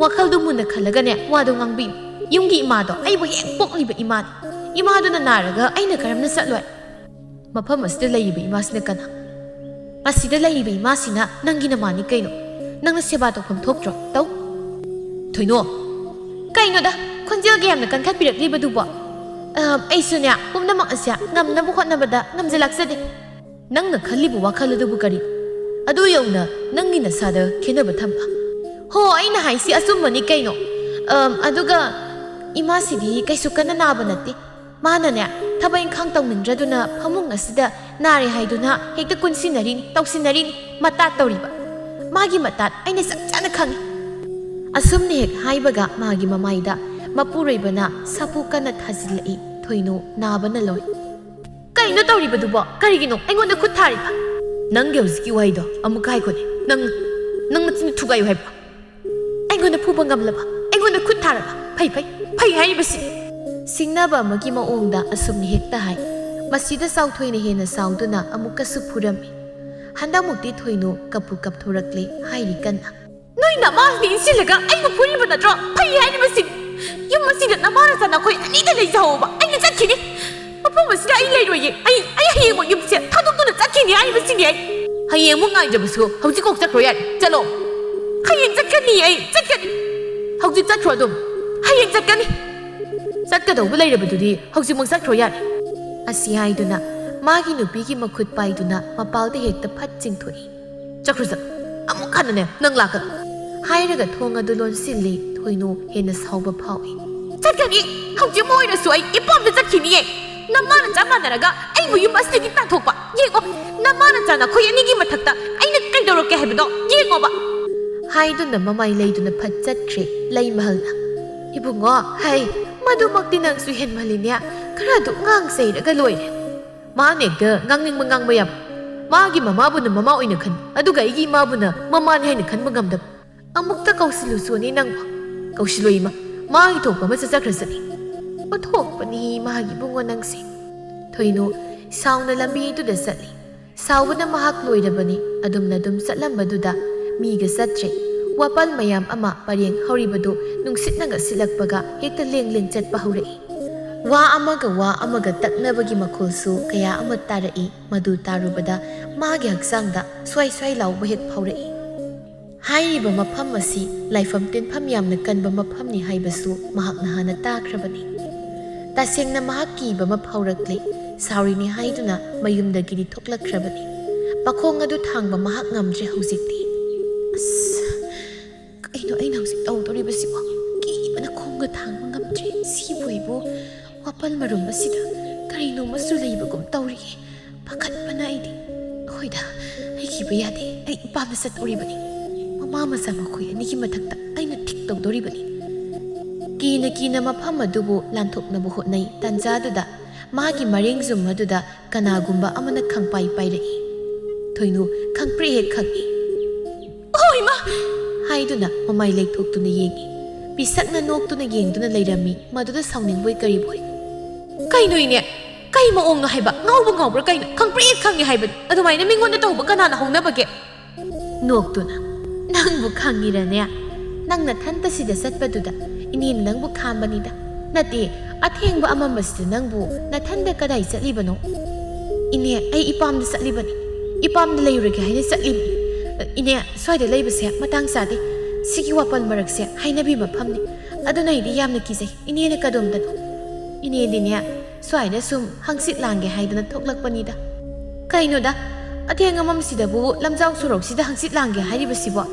ꯋꯥꯈꯜꯗꯨ ꯃꯨꯟꯅ ꯈꯜꯂꯒꯅꯦ ꯋꯥꯗꯣ ꯉꯥꯡꯕꯤꯌꯨ꯫ ꯌꯨꯝꯒꯤ ꯏꯃꯥꯗꯣ ꯑꯩꯕꯨ ꯍꯦꯛ ꯄꯣꯛꯂꯤꯕ ꯏꯃꯥꯅꯤ꯫ ꯏꯃꯥꯗꯨꯅ ꯅꯥꯔꯒ ꯑꯩꯅ ꯀꯔꯝꯅ ꯆꯠꯂꯣꯏ? ꯃꯐꯝ ꯑꯁꯤꯗ ꯂꯩꯔꯤꯕ ꯏꯃꯥꯁꯤꯅ ꯀꯅꯥ? ꯑꯁꯤꯗ ꯂꯩꯔꯤꯕ ꯏꯃꯥꯁꯤꯅ ꯅꯪꯒꯤ ꯅꯃꯥꯅꯤ ꯀꯩꯅꯣ? ꯅꯪꯅ ꯁꯦꯕꯥ ꯇꯧꯐꯝ ꯊꯣꯛꯇ꯭ꯔꯣ? ꯇꯧ꯫ ꯊꯣꯏꯅꯣ, ꯀꯩꯅꯣꯗ ꯈꯣꯟꯖꯦꯜꯒ ꯌꯥꯝꯅ ꯀꯟꯈꯠꯄꯤꯔꯛꯂꯤꯕꯗꯨꯕꯣ? ꯑ, ꯑꯩꯁꯨꯅꯦ, ꯄꯨꯝꯅꯃꯛ ꯑꯁꯦ ꯉꯝꯅꯕ ꯍꯣꯠꯅꯕꯗ ꯉꯝꯖꯂꯥꯛꯆꯗꯦ꯫ ꯅꯪꯅ ꯈꯜꯂꯤꯕ ꯋꯥꯈꯜ ꯑꯗꯨꯕꯨ ꯀꯔꯤ? ꯑꯗꯨ ꯌꯧꯅ ꯅꯪꯒꯤ ꯅꯁꯥꯗ ꯈꯦꯠꯅꯕ ꯊꯝꯕ? ꯍꯣ, ꯑꯩꯅ ꯍꯥꯏꯁꯤ ꯑꯆꯨꯝꯕꯅꯤ ꯀꯩꯅꯣ꯫ ꯑꯝ, ꯑꯗꯨꯒ ꯏꯃꯥꯁꯤꯗꯤ ꯀꯩꯁꯨ ꯀꯟꯅ ꯅꯥꯕ ꯅꯠꯇꯦ꯫ ꯃꯥꯅꯅꯦ, ꯊꯕꯛ ꯏꯪꯈꯥꯡ ꯇꯧꯅꯤꯡꯗ꯭ꯔꯗꯨꯅ ꯐꯃꯨꯡ ꯑꯁꯤꯗ ꯅꯥꯔꯦ ꯍꯥꯏꯗꯨꯅ ꯍꯦꯛꯇ ꯀꯨꯟꯁꯤꯟꯅꯔꯤꯅꯤ, ꯇꯧꯁꯤꯟꯅꯔꯤꯅꯤ, ꯃꯇꯥꯠ ꯇꯧꯔꯤꯕ꯫ ꯃꯥꯒꯤ ꯃꯇꯥꯠ ꯑꯩꯅ ꯆꯞ ꯆꯥꯅ ꯈꯪꯉꯤ꯫ ꯑꯁꯨꯝꯅ ꯍꯦꯛ ꯍꯥꯏꯕꯒ ꯃꯥꯒꯤ ꯃꯃꯥꯏꯗ ꯃꯄꯨꯔꯣꯏꯕꯅ ꯁꯥꯐꯨ ꯀꯟꯅ ꯊꯥꯖꯤꯜꯂꯛꯏ꯫ ꯊꯣꯏꯅꯨ ꯅꯥꯕꯅ ꯂꯣꯏ꯫ ꯀꯩꯅꯣ ꯇꯧꯔꯤꯕꯗꯨꯕꯣ? ꯀꯔꯤꯒꯤꯅꯣ ꯑꯩꯉꯣꯟꯗ ꯈꯨꯠ ꯊꯥꯔꯤꯕ? ꯅꯪꯒꯤ ꯍꯧꯖꯤꯛꯀꯤ ꯋꯥꯍꯩꯗꯣ ꯑꯃꯨꯛꯀ ꯍꯥꯏꯈꯣꯅꯦ꯫ ꯅꯪ, ꯅꯪ ꯅꯆꯤꯟꯗꯣ ꯊꯨꯒꯥꯏꯌꯨ ꯍꯥꯏꯕ꯭ꯔꯣ? ꯑꯩꯉꯣꯟꯗ ꯐꯨꯕ ꯉꯝꯂꯕ? ꯑꯩꯉꯣꯟꯗ ꯈꯨꯠ ꯊꯥꯔꯕ? ꯐꯩ, ꯐꯩ, ꯐꯩ ꯍꯥꯏꯔꯤꯕꯁꯤ꯫ ꯁꯤꯡꯅꯕ ꯑꯃꯒꯤ ꯃꯑꯣꯡꯗ ꯑꯁꯨꯝꯅ ꯍꯦꯛꯇ ꯍꯥꯏ꯫ ꯃꯁꯤꯗ ꯆꯥꯎꯊꯣꯏꯅ ꯍꯦꯟꯅ ꯁꯥꯎꯗꯨꯅ ꯑꯃꯨꯛꯀꯁꯨ ꯐꯨꯔꯝꯃꯤ꯫ ꯍꯟꯗꯛꯃꯨꯛꯇꯤ ꯊꯣꯏꯅꯨ ꯀꯞꯄꯨ ꯀꯞꯊꯣꯔꯛꯂꯦ ꯍꯥꯏꯔꯤ ꯀꯟꯅ꯫ ꯅꯣꯏ ꯅꯃꯥꯁꯤꯅ ꯏꯟꯁꯤꯜꯂꯒ ꯑꯩꯕꯨ ꯐꯨꯔꯤꯕ ꯅꯠꯇ꯭ꯔꯣ? ꯐꯩ ꯍꯥꯏꯔꯤꯕꯁꯤ꯫ ꯌꯨꯝ ꯑꯁꯤꯗ ꯅꯃꯥ ꯅꯆꯥ ꯅꯈꯣꯏ ꯑꯅꯤꯗ ꯂꯩꯖꯍꯧꯕ꯫ ꯑꯩꯅ ꯆꯠꯈꯤꯅꯤ꯫ ꯃꯐꯝ ꯑꯁꯤꯗ ꯑꯩ ꯂꯩꯔꯣꯏꯌꯦ꯫ ꯑꯩ, ꯑꯩ ꯍꯌꯦꯡꯃꯛ ꯌꯨꯝꯁꯦ ꯊꯥꯗꯣꯛꯇꯨꯅ ꯆꯠꯈꯤꯅꯤ ꯍꯥꯏꯔꯤꯕꯁꯤꯅꯤ ꯑꯩ꯫ ꯍꯌꯦꯡꯃꯨꯛ ꯉꯥꯏꯗꯕꯁꯨ ꯍꯧꯖꯤꯛ ꯀꯣꯛ ꯆꯠꯈ꯭ꯔꯣ ꯌꯥꯔꯦ꯫ ꯆꯠꯂꯣ꯫ ꯍꯌꯦꯡ ꯆꯠꯀꯅꯤ ꯑꯩ, ꯆꯠꯀꯅꯤ꯫ ꯍꯧꯖꯤꯛ ꯆꯠꯈ꯭ꯔꯣ ꯑꯗꯨꯝ꯫ ꯍꯌꯦꯡ ꯆꯠꯀꯅꯤ꯫ ꯆꯠꯀꯗꯧꯕ ꯂꯩꯔꯕꯗꯨꯗꯤ ꯍꯧꯖꯤꯛꯃꯛ ꯆꯠꯈ꯭ꯔꯣ ꯌꯥꯔꯦ꯫ ꯑꯁꯤ ꯍꯥꯏꯗꯨꯅ ꯃꯥꯒꯤ ꯅꯨꯄꯤꯒꯤ ꯃꯈꯨꯠ ꯄꯥꯏꯗꯨꯅ ꯃꯄꯥꯜꯗ ꯍꯦꯛꯇ ꯐꯠ ꯆꯤꯡꯊꯣꯛꯏ꯫ ꯆꯠꯈ꯭ꯔꯣ ꯆꯠꯂꯣ꯫ ꯑꯃꯨꯛ ꯍꯟꯅꯅꯦ ꯅꯪ ꯂꯥꯛꯀꯅꯨ꯫ ꯍꯥꯏꯔꯒ ꯊꯣꯡ ꯑꯗꯨ ꯂꯣꯟꯁꯤꯜꯂꯤ꯫ ꯊꯣꯏꯅꯨ ꯍꯦꯟꯅ ꯁꯥꯎꯕ ꯐꯥꯎꯏ꯫ ꯆꯠꯀꯅꯤ꯫ ꯍꯧꯖꯤꯛ ꯑꯃ ꯑꯣꯏꯔꯁꯨ ꯑꯩ ꯏꯄꯥꯝꯗ ꯆꯠꯈꯤꯅꯤꯌꯦ꯫ ꯅꯃꯥ ꯅꯆꯥ ꯃꯥꯟꯅꯔꯒ ꯑꯩꯕꯨ ꯌꯨꯝ ꯑꯁꯤꯗꯒꯤ ꯇꯥꯟꯊꯣꯛꯄ꯫ ꯌꯦꯡꯉꯣ, ꯅꯃꯥ ꯅꯆꯥ ꯅꯈꯣꯏ ꯑꯅꯤꯒꯤ ꯃꯊꯛꯇ ꯑꯩꯅ ꯀꯩꯗꯧꯔꯛꯀꯦ ꯍꯥꯏꯕꯗꯣ ꯌꯦꯡꯉꯣꯕ꯫ ꯍꯥꯏꯗꯨꯅ ꯃꯃꯥꯏ ꯂꯩꯗꯨꯅ ꯐꯠ ꯆꯠꯈ꯭ꯔꯦ ꯂꯩꯃꯍꯜꯅ꯫ ꯏꯕꯨꯡꯉꯣ, ꯍꯩ, ꯃꯗꯨꯃꯛꯇꯤ ꯅꯪꯁꯨ ꯍꯦꯟꯃꯜꯂꯤꯅꯦ꯫ ꯈꯔ ꯑꯗꯨ ꯉꯥꯡ ꯆꯩꯔꯒ ꯂꯣꯏꯔꯦ꯫ ꯃꯥꯅ ꯍꯦꯛꯇ ꯉꯥꯡꯅꯤꯡꯕ ꯉꯥꯡꯕ ꯌꯥꯕ꯫ ꯃꯥꯒꯤ ꯃꯃꯥꯕꯨꯅ ꯃꯃꯥ ꯑꯣꯏꯅ ꯈꯟꯕ, ꯑꯗꯨꯒ ꯑꯩꯒꯤ ꯏꯃꯥꯕꯨꯅ ꯃꯃꯥꯅꯤ ꯍꯥꯏꯅ ꯈꯟꯕ ꯉꯝꯗꯕ꯫ ꯑꯃꯨꯛꯇ ꯀꯧꯁꯤꯜꯂꯨꯁꯣꯅꯦ ꯅꯪꯕꯨ꯫ ꯀꯧꯁꯤꯜꯂꯣ ꯏꯃꯥ꯫ ꯃꯥꯒꯤ ꯊꯣꯛꯄ ꯑꯃ ꯆꯠꯆꯈ꯭ꯔꯁꯅꯤ꯫ ꯑꯣꯟꯊꯣꯛꯄꯅꯤ ꯃꯥꯒꯤ ꯏꯕꯨꯡꯉꯣ ꯅꯪꯁꯦ꯫ ꯊꯣꯏꯅꯨ ꯁꯥꯎꯅ ꯂꯝꯕꯤꯗꯨꯗ ꯆꯠꯂꯤ꯫ ꯁꯥꯎꯕꯅ ꯃꯍꯥꯛ ꯂꯣꯏꯔꯕꯅꯤ꯫ ꯑꯗꯨꯝꯅ ꯑꯗꯨꯝ ꯆꯠꯂꯝꯕꯗꯨꯗ ꯃꯤꯒ ꯆꯠꯇ꯭ꯔꯦ꯫ ꯋꯥꯄꯜ ꯃꯌꯥꯝ ꯑꯃ ꯄꯔꯦꯡ ꯍꯧꯔꯤꯕꯗꯨ ꯅꯨꯡꯁꯤꯠꯅꯒ ꯁꯤꯠꯂꯛꯄꯒ ꯍꯦꯛꯇ ꯂꯦꯡ ꯂꯦꯡ ꯆꯠꯄ ꯍꯧꯔꯛꯏ꯫ ꯋꯥ ꯑꯃꯒ ꯋꯥ ꯑꯃꯒ ꯇꯛꯅꯕꯒꯤ ꯃꯈꯣꯜꯁꯨ ꯀꯌꯥ ꯑꯃ ꯇꯥꯔꯛꯏ꯫ ꯃꯗꯨ ꯇꯥꯔꯨꯕꯗ ꯃꯥꯒꯤ ꯍꯛꯆꯥꯡꯗ ꯁ꯭ꯋꯥꯏ ꯁ꯭ꯋꯥꯏ ꯂꯥꯎꯕ ꯍꯦꯛ ꯐꯥꯎꯔꯛꯏ꯫ ꯍꯥꯏꯔꯤꯕ ꯃꯐꯝ ꯑꯁꯤ ꯂꯥꯏꯐꯝ ꯇꯤꯟꯐꯝ ꯌꯥꯝꯅ ꯀꯟꯕ ꯃꯐꯝꯅꯤ ꯍꯥꯏꯕꯁꯨ ꯃꯍꯥꯛꯅ ꯍꯥꯟꯅ ꯇꯥꯈ꯭ꯔꯕꯅꯤ꯫ ꯇꯁꯦꯡꯅ ꯃꯍꯥꯛ ꯀꯤꯕ ꯑꯃ ꯐꯥꯎꯔꯛꯂꯦ꯫ ꯁꯥꯎꯔꯤꯅꯤ ꯍꯥꯏꯗꯨꯅ ꯃꯌꯨꯝꯗꯒꯤꯗꯤ ꯊꯣꯛꯂꯛꯈ꯭ꯔꯕꯅꯤ꯫ ꯃꯈꯣꯡ ꯑꯗꯨ ꯊꯥꯡꯕ ꯃꯍꯥꯛ ꯉꯝꯗ꯭ꯔꯦ ꯍꯧꯖꯤꯛꯇꯤ꯫ ꯑꯁ, ꯀꯩꯅꯣ ꯑꯩꯅ ꯍꯧꯖꯤꯛ ꯇꯧꯗꯣꯔꯤꯕꯁꯤꯕꯣ? ꯀꯤꯕꯅ ꯈꯣꯡꯒ ꯊꯥꯡꯕ ꯉꯝꯗ꯭ꯔꯦ꯫ ꯁꯤꯕꯨ ꯑꯩꯕꯨ ꯋꯥꯄꯜ ꯃꯔꯨꯝ ꯑꯁꯤꯗ ꯀꯔꯤꯅꯣꯃꯁꯨ ꯂꯩꯕꯒꯨꯝ ꯇꯧꯔꯤꯌꯦ꯫ ꯄꯥꯈꯠꯄꯅ ꯑꯩꯗꯤ꯫ ꯍꯣꯏꯗ, ꯑꯩ ꯀꯤꯕ ꯌꯥꯗꯦ꯫ ꯑꯩ ꯏꯄꯥꯝꯗ ꯆꯠꯇꯣꯔꯤꯕꯅꯤ꯫ ꯃꯃꯥ ꯃꯆꯥ ꯃꯈꯣꯏ ꯑꯅꯤꯒꯤ ꯃꯊꯛꯇ ꯑꯩꯅ ꯊꯤꯛ ꯇꯧꯗꯣꯔꯤꯕꯅꯤ꯫ ꯀꯤꯅ ꯀꯤꯅ ꯃꯐꯝ ꯑꯗꯨꯕꯨ ꯂꯥꯟꯊꯣꯛꯅꯕ ꯍꯣꯠꯅꯩ꯫ ꯇꯥꯟꯖꯥꯗꯨꯗ ꯃꯥꯒꯤ ꯃꯔꯦꯡꯖꯨꯝ ꯑꯗꯨꯗ ꯀꯅꯥꯒꯨꯝꯕ ꯑꯃꯅ ꯈꯪꯄꯥꯏ ꯄꯥꯏꯔꯛꯏ꯫ ꯊꯣꯏꯅꯨ ꯈꯪꯄ꯭ꯔꯦꯛ ꯍꯦꯛ ꯈꯪꯏ꯫ "ꯑꯣ ꯏꯃꯥ!" ꯍꯥꯏꯗꯨꯅ ꯃꯃꯥꯏ ꯂꯩꯊꯣꯛꯇꯨꯅ ꯌꯦꯡꯏ꯫ ꯄꯤꯁꯛꯅ ꯅꯣꯛꯇꯨꯅ ꯌꯦꯡꯗꯨꯅ ꯂꯩꯔꯝꯃꯤ꯫ ꯃꯗꯨꯗ ꯁꯥꯎꯅꯤꯡꯕꯣꯏ ꯀꯔꯤꯕꯣꯏ꯫ "ꯀꯩꯅꯣ ꯏꯅꯦ? ꯀꯩ ꯃꯑꯣꯡꯅꯣ ꯍꯥꯏꯕ? ꯉꯥꯎꯕ ꯉꯥꯎꯕ꯭ꯔꯥ ꯀꯩꯅꯣ? ꯈꯪꯄ꯭ꯔꯦꯛ ꯈꯪꯉꯦ ꯍꯥꯏꯕꯅꯤ꯫ ꯑꯗꯨꯃꯥꯏꯅ ꯃꯤꯉꯣꯟꯗ ꯇꯧꯕ ꯀꯅꯥꯅ ꯍꯧꯅꯕꯒꯦ?" ꯅꯣꯛꯇꯨꯅ, "ꯅꯪꯕꯨ ꯈꯪꯉꯤꯔꯅꯦ? ꯅꯪ ꯅꯊꯟꯇ ꯁꯤꯗ ꯆꯠꯄꯗꯨꯗ ꯏꯅꯦꯅ ꯅꯪꯕꯨ ꯈꯥꯝꯕꯅꯤꯗ꯫ ꯅꯠꯇꯦ, ꯑꯊꯦꯡꯕ ꯑꯃꯝꯕꯁꯤꯗ ꯅꯪꯕꯨ ꯅꯊꯟꯗ ꯀꯗꯥꯏ ꯆꯠꯂꯤꯕꯅꯣ?" "ꯏꯅꯦ, ꯑꯩ ꯏꯄꯥꯝꯗ ꯆꯠꯂꯤꯕꯅꯤ꯫ ꯏꯄꯥꯝꯗ ꯂꯩꯔꯨꯔꯒꯦ ꯍꯥꯏꯅ ꯆꯠꯂꯤꯕꯅꯤ꯫ ꯏꯅꯦ, ꯁ꯭ꯋꯥꯏꯗ ꯂꯩꯕꯁꯦ ꯃꯇꯥꯡ ꯆꯥꯗꯦ꯫ ꯁꯤꯒꯤ ꯋꯥꯄꯜ ꯃꯔꯛꯁꯦ ꯍꯥꯏꯅꯕꯤ ꯃꯐꯝꯅꯤ꯫ ꯑꯗꯨꯅ ꯑꯩꯗꯤ ꯌꯥꯝꯅ ꯀꯤꯖꯩ꯫ ꯏꯅꯦꯅ ꯀꯗꯣꯝꯗꯅꯣ?" "ꯏꯅꯦꯗꯤꯅꯦ, ꯁ꯭ꯋꯥꯏꯗ ꯁꯨꯝ ꯍꯪꯆꯤꯠ ꯂꯥꯡꯒꯦ ꯍꯥꯏꯗꯅ ꯊꯣꯛꯂꯛꯄꯅꯤꯗ꯫" "ꯀꯩꯅꯣꯗ, ꯑꯊꯦꯡ ꯑꯃꯝꯁꯤꯗꯕꯨ ꯂꯝꯖꯥꯎ ꯁꯣꯔꯣꯛꯁꯤꯗ ꯍꯪꯆꯤꯠ ꯂꯥꯡꯒꯦ ꯍꯥꯏꯔꯤꯕꯁꯤꯕꯣ?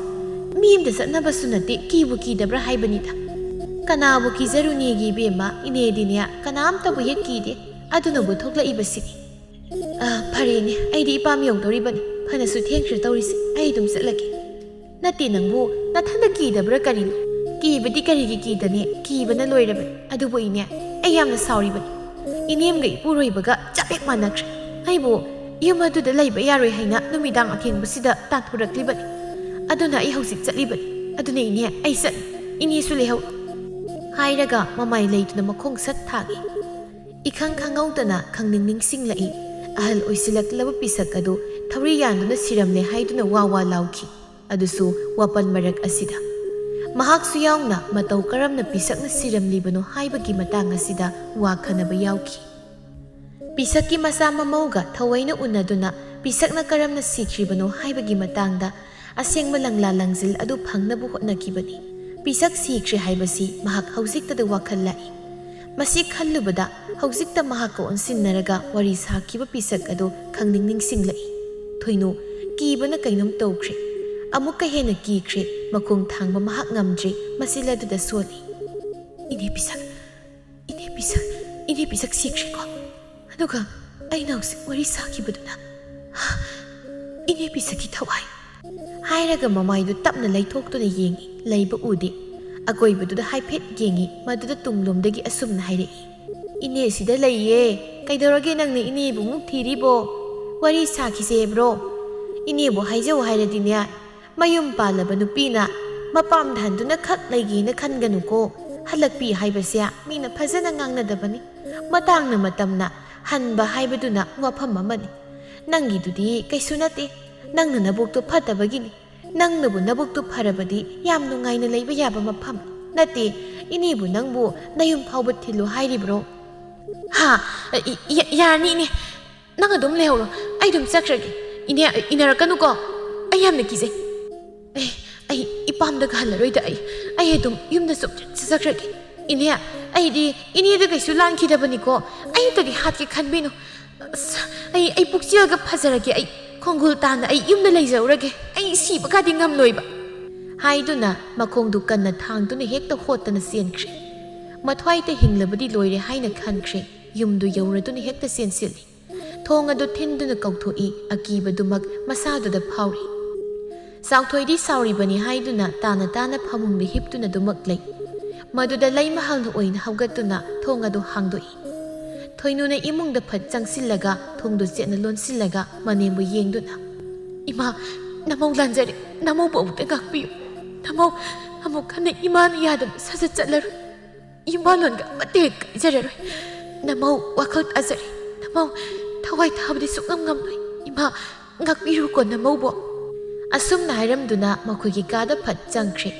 ꯃꯤ ꯑꯝꯇ ꯆꯠꯅꯕꯁꯨ ꯅꯠꯇꯦ, ꯀꯤꯕꯨ ꯀꯤꯗꯕ꯭ꯔꯥ ꯍꯥꯏꯕꯅꯤꯗ꯫" "ꯀꯅꯥꯕꯨ ꯀꯤꯖꯔꯨꯅꯦꯒꯦ ꯏꯕꯦꯝꯃ, ꯏꯅꯦꯗꯤꯅꯦ ꯀꯅꯥꯝꯇꯕꯨ ꯍꯦꯛ ꯀꯤꯗꯦ, ꯑꯗꯨꯅꯕꯨ ꯊꯣꯛꯂꯛꯏꯕꯁꯤꯅꯤ꯫" "ꯑ, ꯐꯔꯦꯅꯦ, ꯑꯩꯗꯤ ꯏꯄꯥꯝ ꯌꯧꯗꯣꯔꯤꯕꯅꯤ꯫ ꯐꯅꯁꯨ ꯊꯦꯡꯈ꯭ꯔꯦ ꯇꯧꯔꯤꯁꯦ, ꯑꯩ ꯑꯗꯨꯝ ꯆꯠꯂꯒꯦ꯫" "ꯅꯠꯇꯦ, ꯅꯪꯕꯨ ꯅꯊꯟꯗ ꯀꯤꯗꯕ꯭ꯔꯥ ꯀꯔꯤꯅꯣ?" "ꯀꯤꯕꯗꯤ ꯀꯔꯤꯒꯤ ꯀꯤꯗꯅꯤ? ꯀꯤꯕꯅ ꯂꯣꯏꯔꯕꯅꯤ꯫ ꯑꯗꯨꯕꯨ ꯏꯅꯦ, ꯑꯩ ꯌꯥꯝꯅ ꯁꯥꯎꯔꯤꯕꯅꯤ꯫ ꯏꯅꯦꯝꯒ ꯏꯄꯨꯔꯣꯏꯕꯒ ꯆꯞ ꯍꯦꯛ ꯃꯥꯟꯅꯈ꯭ꯔꯦ꯫ ꯑꯩꯕꯨ ꯌꯨꯝ ꯑꯗꯨꯗ ꯂꯩꯕ ꯌꯥꯔꯣꯏ ꯍꯥꯏꯅ ꯅꯨꯃꯤꯗꯥꯡ ꯑꯊꯦꯡꯕꯁꯤꯗ ꯇꯥꯟꯊꯣꯔꯛꯂꯤꯕꯅꯤ꯫ ꯑꯗꯨꯅ ꯑꯩ ꯍꯧꯖꯤꯛ ꯆꯠꯂꯤꯕꯅꯤ꯫ ꯑꯗꯨꯅ ꯏꯅꯦ, ꯑꯩ ꯆꯠꯂꯤ꯫ ꯏꯅꯦꯁꯨ ꯂꯩꯍꯧ꯫" ꯍꯥꯏꯔꯒ ꯃꯃꯥꯏ ꯂꯩꯗꯨꯅ ꯃꯈꯣꯡ ꯁꯠ ꯊꯥꯡꯏ꯫ ꯏꯈꯪ ꯈꯪꯍꯧꯗꯅ ꯈꯪꯅꯤꯡ ꯅꯤꯡꯁꯤꯡꯂꯛꯏ꯫ ꯑꯍꯜ ꯑꯣꯏꯁꯤꯜꯂꯛꯂꯕ ꯄꯤꯁꯛ ꯑꯗꯨ ꯊꯧꯔꯤ ꯌꯥꯟꯗꯨꯅ ꯁꯤꯔꯝꯂꯦ ꯍꯥꯏꯗꯨꯅ ꯋꯥ ꯋꯥ ꯂꯥꯎꯈꯤ꯫ ꯑꯗꯨꯁꯨ ꯋꯥꯄꯜ ꯃꯔꯛ ꯑꯁꯤꯗ꯫ ꯃꯍꯥꯛꯁꯨ ꯌꯥꯎꯅ ꯃꯇꯧ ꯀꯔꯝꯅ ꯄꯤꯁꯛꯅ ꯁꯤꯔꯝꯂꯤꯕꯅꯣ ꯍꯥꯏꯕꯒꯤ ꯃꯇꯥꯡ ꯑꯁꯤꯗ ꯋꯥ ꯈꯟꯅꯕ ꯌꯥꯎꯈꯤ꯫ ꯄꯤꯁꯛꯀꯤ ꯃꯆꯥ ꯃꯃꯧꯒ ꯊꯑꯣꯏꯅ ꯎꯅꯗꯨꯅ ꯄꯤꯁꯛꯅ ꯀꯔꯝꯅ ꯁꯤꯈ꯭ꯔꯤꯕꯅꯣ ꯍꯥꯏꯕꯒꯤ ꯃꯇꯥꯡꯗ ꯑꯁꯦꯡꯕ ꯂꯪꯂꯥ ꯂꯪꯖꯤꯜ ꯑꯗꯨ ꯐꯪꯅꯕ ꯍꯣꯠꯅꯈꯤꯕꯅꯤ꯫ ꯄꯤꯁꯛ ꯁꯤꯈ꯭ꯔꯦ ꯍꯥꯏꯕꯁꯤ ꯃꯍꯥꯛ ꯍꯧꯖꯤꯛꯇꯗ ꯋꯥꯈꯜ ꯂꯥꯛꯏ꯫ ꯃꯁꯤ ꯈꯜꯂꯨꯕꯗ ꯍꯧꯖꯤꯛꯇ ꯃꯍꯥꯛꯀ ꯑꯣꯟꯁꯤꯟꯅꯔꯒ ꯋꯥꯔꯤ ꯁꯥꯈꯤꯕ ꯄꯤꯁꯛ ꯑꯗꯨ ꯈꯪꯅꯤꯡ ꯅꯤꯡꯁꯤꯡꯂꯛꯏ꯫ ꯊꯣꯏꯅꯨ, ꯀꯤꯕꯅ ꯀꯩꯅꯣꯝ ꯇꯧꯈ꯭ꯔꯦ꯫ ꯑꯃꯨꯛꯀ ꯍꯦꯟꯅ ꯀꯤꯈ꯭ꯔꯦ꯫ ꯃꯈꯣꯡ ꯊꯥꯡꯕ ꯃꯍꯥꯛ ꯉꯝꯗ꯭ꯔꯦ꯫ ꯃꯆꯤꯜ ꯑꯗꯨꯗ ꯁꯣꯜꯂꯤ꯫ "ꯏꯅꯦ ꯄꯤꯁꯛ, ꯏꯅꯦ ꯄꯤꯁꯛ, ꯏꯅꯦ ꯄꯤꯁꯛ ꯁꯤꯈ꯭ꯔꯦꯀꯣ? ꯑꯗꯨꯒ ꯑꯩꯅ ꯍꯧꯖꯤꯛ ꯋꯥꯔꯤ ꯁꯥꯈꯤꯕꯗꯨꯅ, ꯏꯅꯦ ꯄꯤꯁꯛꯀꯤ ꯊꯋꯥꯏ!" ꯍꯥꯏꯔꯒ ꯃꯃꯥꯏꯗꯨ ꯇꯞꯅ ꯂꯩꯊꯣꯛꯇꯨꯅ ꯌꯦꯡꯏ꯫ ꯂꯩꯕ ꯎꯗꯦ꯫ ꯑꯀꯣꯏꯕꯗꯨꯗ ꯍꯥꯏꯐꯦꯠ ꯌꯦꯡꯏ꯫ ꯃꯗꯨꯗ ꯇꯨꯡꯂꯣꯝꯗꯒꯤ ꯑꯁꯨꯝꯅ ꯍꯥꯏꯔꯛꯏ, "ꯏꯅꯦ ꯁꯤꯗ ꯂꯩꯌꯦ꯫ ꯀꯩꯗꯧꯔꯒꯦ ꯅꯪꯅ ꯏꯅꯦꯕꯨ ꯑꯃꯨꯛ ꯊꯤꯔꯤꯕꯣ? ꯋꯥꯔꯤ ꯁꯥꯈꯤꯁꯦ ꯍꯥꯏꯕ꯭ꯔꯣ? ꯏꯅꯦꯕꯨ ꯍꯥꯏꯖꯧ ꯍꯥꯏꯔꯗꯤꯅꯦ, ꯃꯌꯨꯝ ꯄꯥꯜꯂꯕ ꯅꯨꯄꯤꯅ ꯃꯄꯥꯝꯗ ꯍꯟꯗꯨꯅ ꯈꯛ ꯂꯩꯒꯦꯅ ꯈꯟꯒꯅꯨꯀꯣ꯫ ꯍꯜꯂꯛꯄꯤ ꯍꯥꯏꯕꯁꯦ ꯃꯤꯅ ꯐꯖꯅ ꯉꯥꯡꯅꯗꯕꯅꯤ꯫ ꯃꯇꯥꯡꯅ ꯃꯇꯝꯅ ꯍꯟꯕ ꯍꯥꯏꯕꯗꯨꯅ ꯋꯥꯐꯝ ꯑꯃꯅꯤ꯫ ꯅꯪꯒꯤꯗꯨꯗꯤ ꯀꯩꯁꯨ ꯅꯠꯇꯦ꯫ ꯅꯪꯅ ꯅꯕꯨꯛꯇꯣ ꯐꯠꯇꯕꯒꯤꯅꯤ꯫ ꯅꯪꯅꯕꯨ ꯅꯕꯨꯛꯇꯣ ꯐꯔꯕꯗꯤ ꯌꯥꯝ ꯅꯨꯡꯉꯥꯏꯅ ꯂꯩꯕ ꯌꯥꯕ ꯃꯐꯝ ꯅꯠꯇꯦ꯫ ꯏꯅꯦꯕꯨ ꯅꯪꯕꯨ ꯅꯌꯨꯝ ꯐꯥꯎꯕ ꯊꯤꯜꯂꯨ ꯍꯥꯏꯔꯤꯕ꯭ꯔꯣ?" "ꯍꯥ? ꯏ-, ꯏ-, ꯌꯥꯔꯅꯤ, ꯏꯅꯦ꯫ ꯅꯪ ꯑꯗꯨꯝ ꯂꯩꯍꯧꯔꯣ꯫ ꯑꯩ ꯑꯗꯨꯝ ꯆꯠꯈ꯭ꯔꯒꯦ꯫ ꯏꯅꯦ, ꯏꯟꯅꯔꯛꯀꯅꯨꯀꯣ꯫ ꯑꯩ ꯌꯥꯝꯅ ꯀꯤꯖꯩ꯫ ꯑꯦ, ꯑꯩ ꯏꯄꯥꯝꯗꯒ ꯍꯜꯂꯔꯣꯏꯗ꯫ ꯑꯩ, ꯑꯩ ꯑꯗꯨꯝ ꯌꯨꯝꯗ ꯁꯨꯝ ꯆꯠꯆꯈ꯭ꯔꯒꯦ꯫ ꯏꯅꯦ, ꯑꯩꯗꯤ ꯏꯅꯦꯗ ꯀꯩꯁꯨ ꯂꯥꯟꯈꯤꯗꯕꯅꯤꯀꯣ꯫ ꯑꯩ ꯀꯔꯤ ꯍꯥꯠꯀꯦ ꯈꯟꯕꯤꯅꯣ꯫ ꯑꯁ, ꯑꯩ, ꯑꯩ ꯄꯨꯛꯆꯦꯜꯒ ꯐꯖꯔꯒꯦ꯫ ꯑꯩ ꯈꯣꯡꯒꯨꯜ ꯇꯥꯅ ꯑꯩ ꯌꯨꯝꯗ ꯂꯩꯖꯔꯨꯔꯒꯦ꯫ ꯑꯩ ꯁꯤꯕꯒꯗꯤ ꯉꯝꯂꯣꯏꯕ," ꯍꯥꯏꯗꯨꯅ ꯃꯈꯣꯡꯗꯨ ꯀꯟꯅ ꯊꯥꯡꯗꯨꯅ ꯍꯦꯛꯇ ꯍꯣꯠꯇꯅ ꯆꯦꯟꯈ꯭ꯔꯦ꯫ ꯃꯊ꯭ꯋꯥꯏꯗ ꯍꯤꯡꯂꯕꯗꯤ ꯂꯣꯏꯔꯦ ꯍꯥꯏꯅ ꯈꯟꯈ꯭ꯔꯦ꯫ ꯌꯨꯝꯗꯨ ꯌꯧꯔꯗꯨꯅ ꯍꯦꯛꯇ ꯆꯦꯟꯁꯤꯜꯂꯤ꯫ ꯊꯣꯡ ꯑꯗꯨ ꯊꯤꯟꯗꯨꯅ ꯀꯧꯊꯣꯛꯏ꯫ ꯑꯀꯤꯕꯗꯨꯃꯛ ꯃꯁꯥꯗꯨꯗ ꯐꯥꯎꯔꯤ꯫ ꯆꯥꯎꯊꯣꯏꯗꯤ ꯁꯥꯎꯔꯤꯕꯅꯤ ꯍꯥꯏꯗꯨꯅ ꯇꯥꯅ ꯇꯥꯅ ꯐꯃꯨꯡꯗ ꯍꯤꯞꯇꯨꯅ ꯑꯗꯨꯃꯛ ꯂꯩ꯫ ꯃꯗꯨꯗ ꯂꯩꯃꯍꯜꯅ ꯑꯣꯏꯅ ꯍꯧꯒꯠꯇꯨꯅ ꯊꯣꯡ ꯑꯗꯨ ꯍꯥꯡꯗꯣꯛꯏ꯫ ꯊꯣꯏꯅꯨꯅ ꯏꯃꯨꯡꯗ ꯐꯠ ꯆꯪꯁꯤꯜꯂꯒ ꯊꯣꯡꯗꯨ ꯆꯦꯠꯅ ꯂꯣꯟꯁꯤꯜꯂꯒ ꯃꯅꯦꯝꯕꯨ ꯌꯦꯡꯗꯨꯅ, "ꯏꯃꯥ, ꯅꯃꯧ ꯂꯥꯟꯖꯔꯦ꯫ ꯅꯃꯧꯕꯨ ꯑꯃꯨꯛꯇ ꯉꯥꯛꯄꯤꯌꯨ꯫ ꯅꯃꯧ ꯑꯃꯨꯛ ꯍꯟꯅ ꯏꯃꯥꯅ ꯌꯥꯗꯕ ꯁꯥꯖꯠ ꯆꯠꯂꯔꯣꯏ꯫ ꯏꯃꯥꯂꯣꯟꯒ ꯑꯃꯠꯇ ꯍꯦꯛ ꯀꯥꯏꯖꯔꯔꯣꯏ꯫ ꯅꯃꯧ ꯋꯥꯈꯜ ꯇꯥꯖꯔꯦ꯫ ꯅꯃꯧ ꯊꯋꯥꯏ ꯊꯥꯕꯗꯤ ꯁꯨꯛꯉꯝ ꯉꯝꯂꯣꯏ꯫ ꯏꯃꯥ, ꯉꯥꯛꯄꯤꯔꯨꯀꯣ ꯅꯃꯧꯕꯨ꯫" ꯑꯁꯨꯝꯅ ꯍꯥꯏꯔꯝꯗꯨꯅ ꯃꯈꯣꯏꯒꯤ ꯀꯥꯗ ꯐꯠ ꯆꯪꯈ꯭ꯔꯦ꯫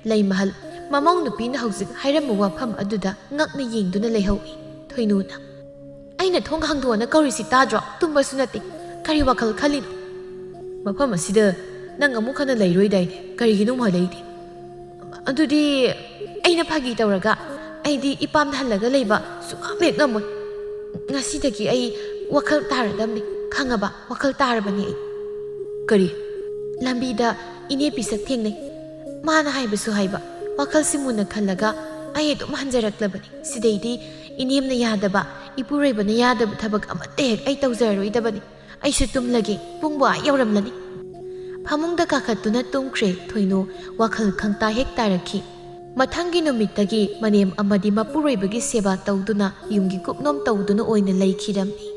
ꯂꯩꯃꯍꯜ, ꯃꯃꯧ ꯅꯨꯄꯤꯅ ꯍꯧꯖꯤꯛ ꯍꯥꯏꯔꯝꯕ ꯋꯥꯐꯝ ꯑꯗꯨꯗ ꯉꯛꯅ ꯌꯦꯡꯗꯨꯅ ꯂꯩꯍꯧꯏ꯫ ꯊꯣꯏꯅꯨꯅ, "ꯑꯩꯅ ꯊꯣꯡ ꯍꯥꯡꯗꯣꯛꯑꯅ ꯀꯧꯔꯤꯁꯤ ꯇꯥꯗ꯭ꯔꯣ? ꯇꯨꯝꯕꯁꯨ ꯅꯠꯇꯦ꯫ ꯀꯔꯤ ꯋꯥꯈꯜ ꯈꯜꯂꯤꯅꯣ? ꯃꯐꯝ ꯑꯁꯤꯗ ꯅꯪ ꯑꯃꯨꯛ ꯍꯟꯅ ꯂꯩꯔꯣꯏꯗꯥꯏꯅꯦ? ꯀꯔꯤꯒꯤꯅꯣ ꯃꯥꯂꯩꯗꯤ?" "ꯑꯗꯨꯗꯤ ꯑꯩꯅ ꯐꯥꯒꯤ ꯇꯧꯔꯒ ꯑꯩꯗꯤ ꯏꯄꯥꯝꯗ ꯍꯜꯂꯒ ꯂꯩꯕ ꯁꯨꯡꯉꯝ ꯍꯦꯛ ꯉꯝꯃꯣꯏ꯫ ꯉꯁꯤꯗꯒꯤ ꯑꯩ ꯋꯥꯈꯜ ꯇꯥꯔꯗꯝꯅꯤ, ꯈꯪꯉꯕ? ꯋꯥꯈꯜ ꯇꯥꯔꯕꯅꯤ ꯑꯩ꯫" "ꯀꯔꯤ?" "ꯂꯝꯕꯤꯗ ꯏꯅꯦ ꯄꯤꯁꯛ ꯊꯦꯡꯅꯩ꯫ ꯃꯥꯅ ꯍꯥꯏꯕꯁꯨ ꯍꯥꯏꯕ, ꯋꯥꯈꯜꯁꯤ ꯃꯨꯟꯅ ꯈꯜꯂꯒ ꯑꯩ ꯑꯗꯨꯝ ꯍꯟꯖꯔꯛꯂꯕꯅꯤ꯫ ꯁꯤꯗꯩꯗꯤ ꯏꯅꯦꯝꯅ ꯌꯥꯗꯕ, ꯏꯄꯨꯔꯣꯏꯕꯅ ꯌꯥꯗꯕ ꯊꯕꯛ ꯑꯃꯠꯇ ꯍꯦꯛ ꯑꯩ ꯇꯧꯖꯔꯔꯣꯏꯗꯕꯅꯤ꯫ ꯑꯩꯁꯨ ꯇꯨꯝꯂꯒꯦ, ꯄꯨꯡꯕꯨ ꯑꯥ ꯌꯧꯔꯝꯂꯅꯤ꯫" ꯐꯃꯨꯡꯗ ꯀꯥꯈꯠꯇꯨꯅ ꯇꯨꯝꯈ꯭ꯔꯦ ꯊꯣꯏꯅꯨ꯫ ꯋꯥꯈꯜ ꯈꯪꯇꯥ ꯍꯦꯛ ꯇꯥꯔꯛꯈꯤ꯫ ꯃꯊꯪꯒꯤ ꯅꯨꯃꯤꯠꯇꯒꯤ ꯃꯅꯦꯝ ꯑꯃꯗꯤ ꯃꯄꯨꯔꯣꯏꯕꯒꯤ ꯁꯦꯕꯥ ꯇꯧꯗꯨꯅ ꯌꯨꯝꯒꯤ ꯀꯨꯞꯅꯣꯝ ꯇꯧꯗꯨꯅ ꯑꯣꯏꯅ ꯂꯩꯈꯤꯔꯝꯃꯤ꯫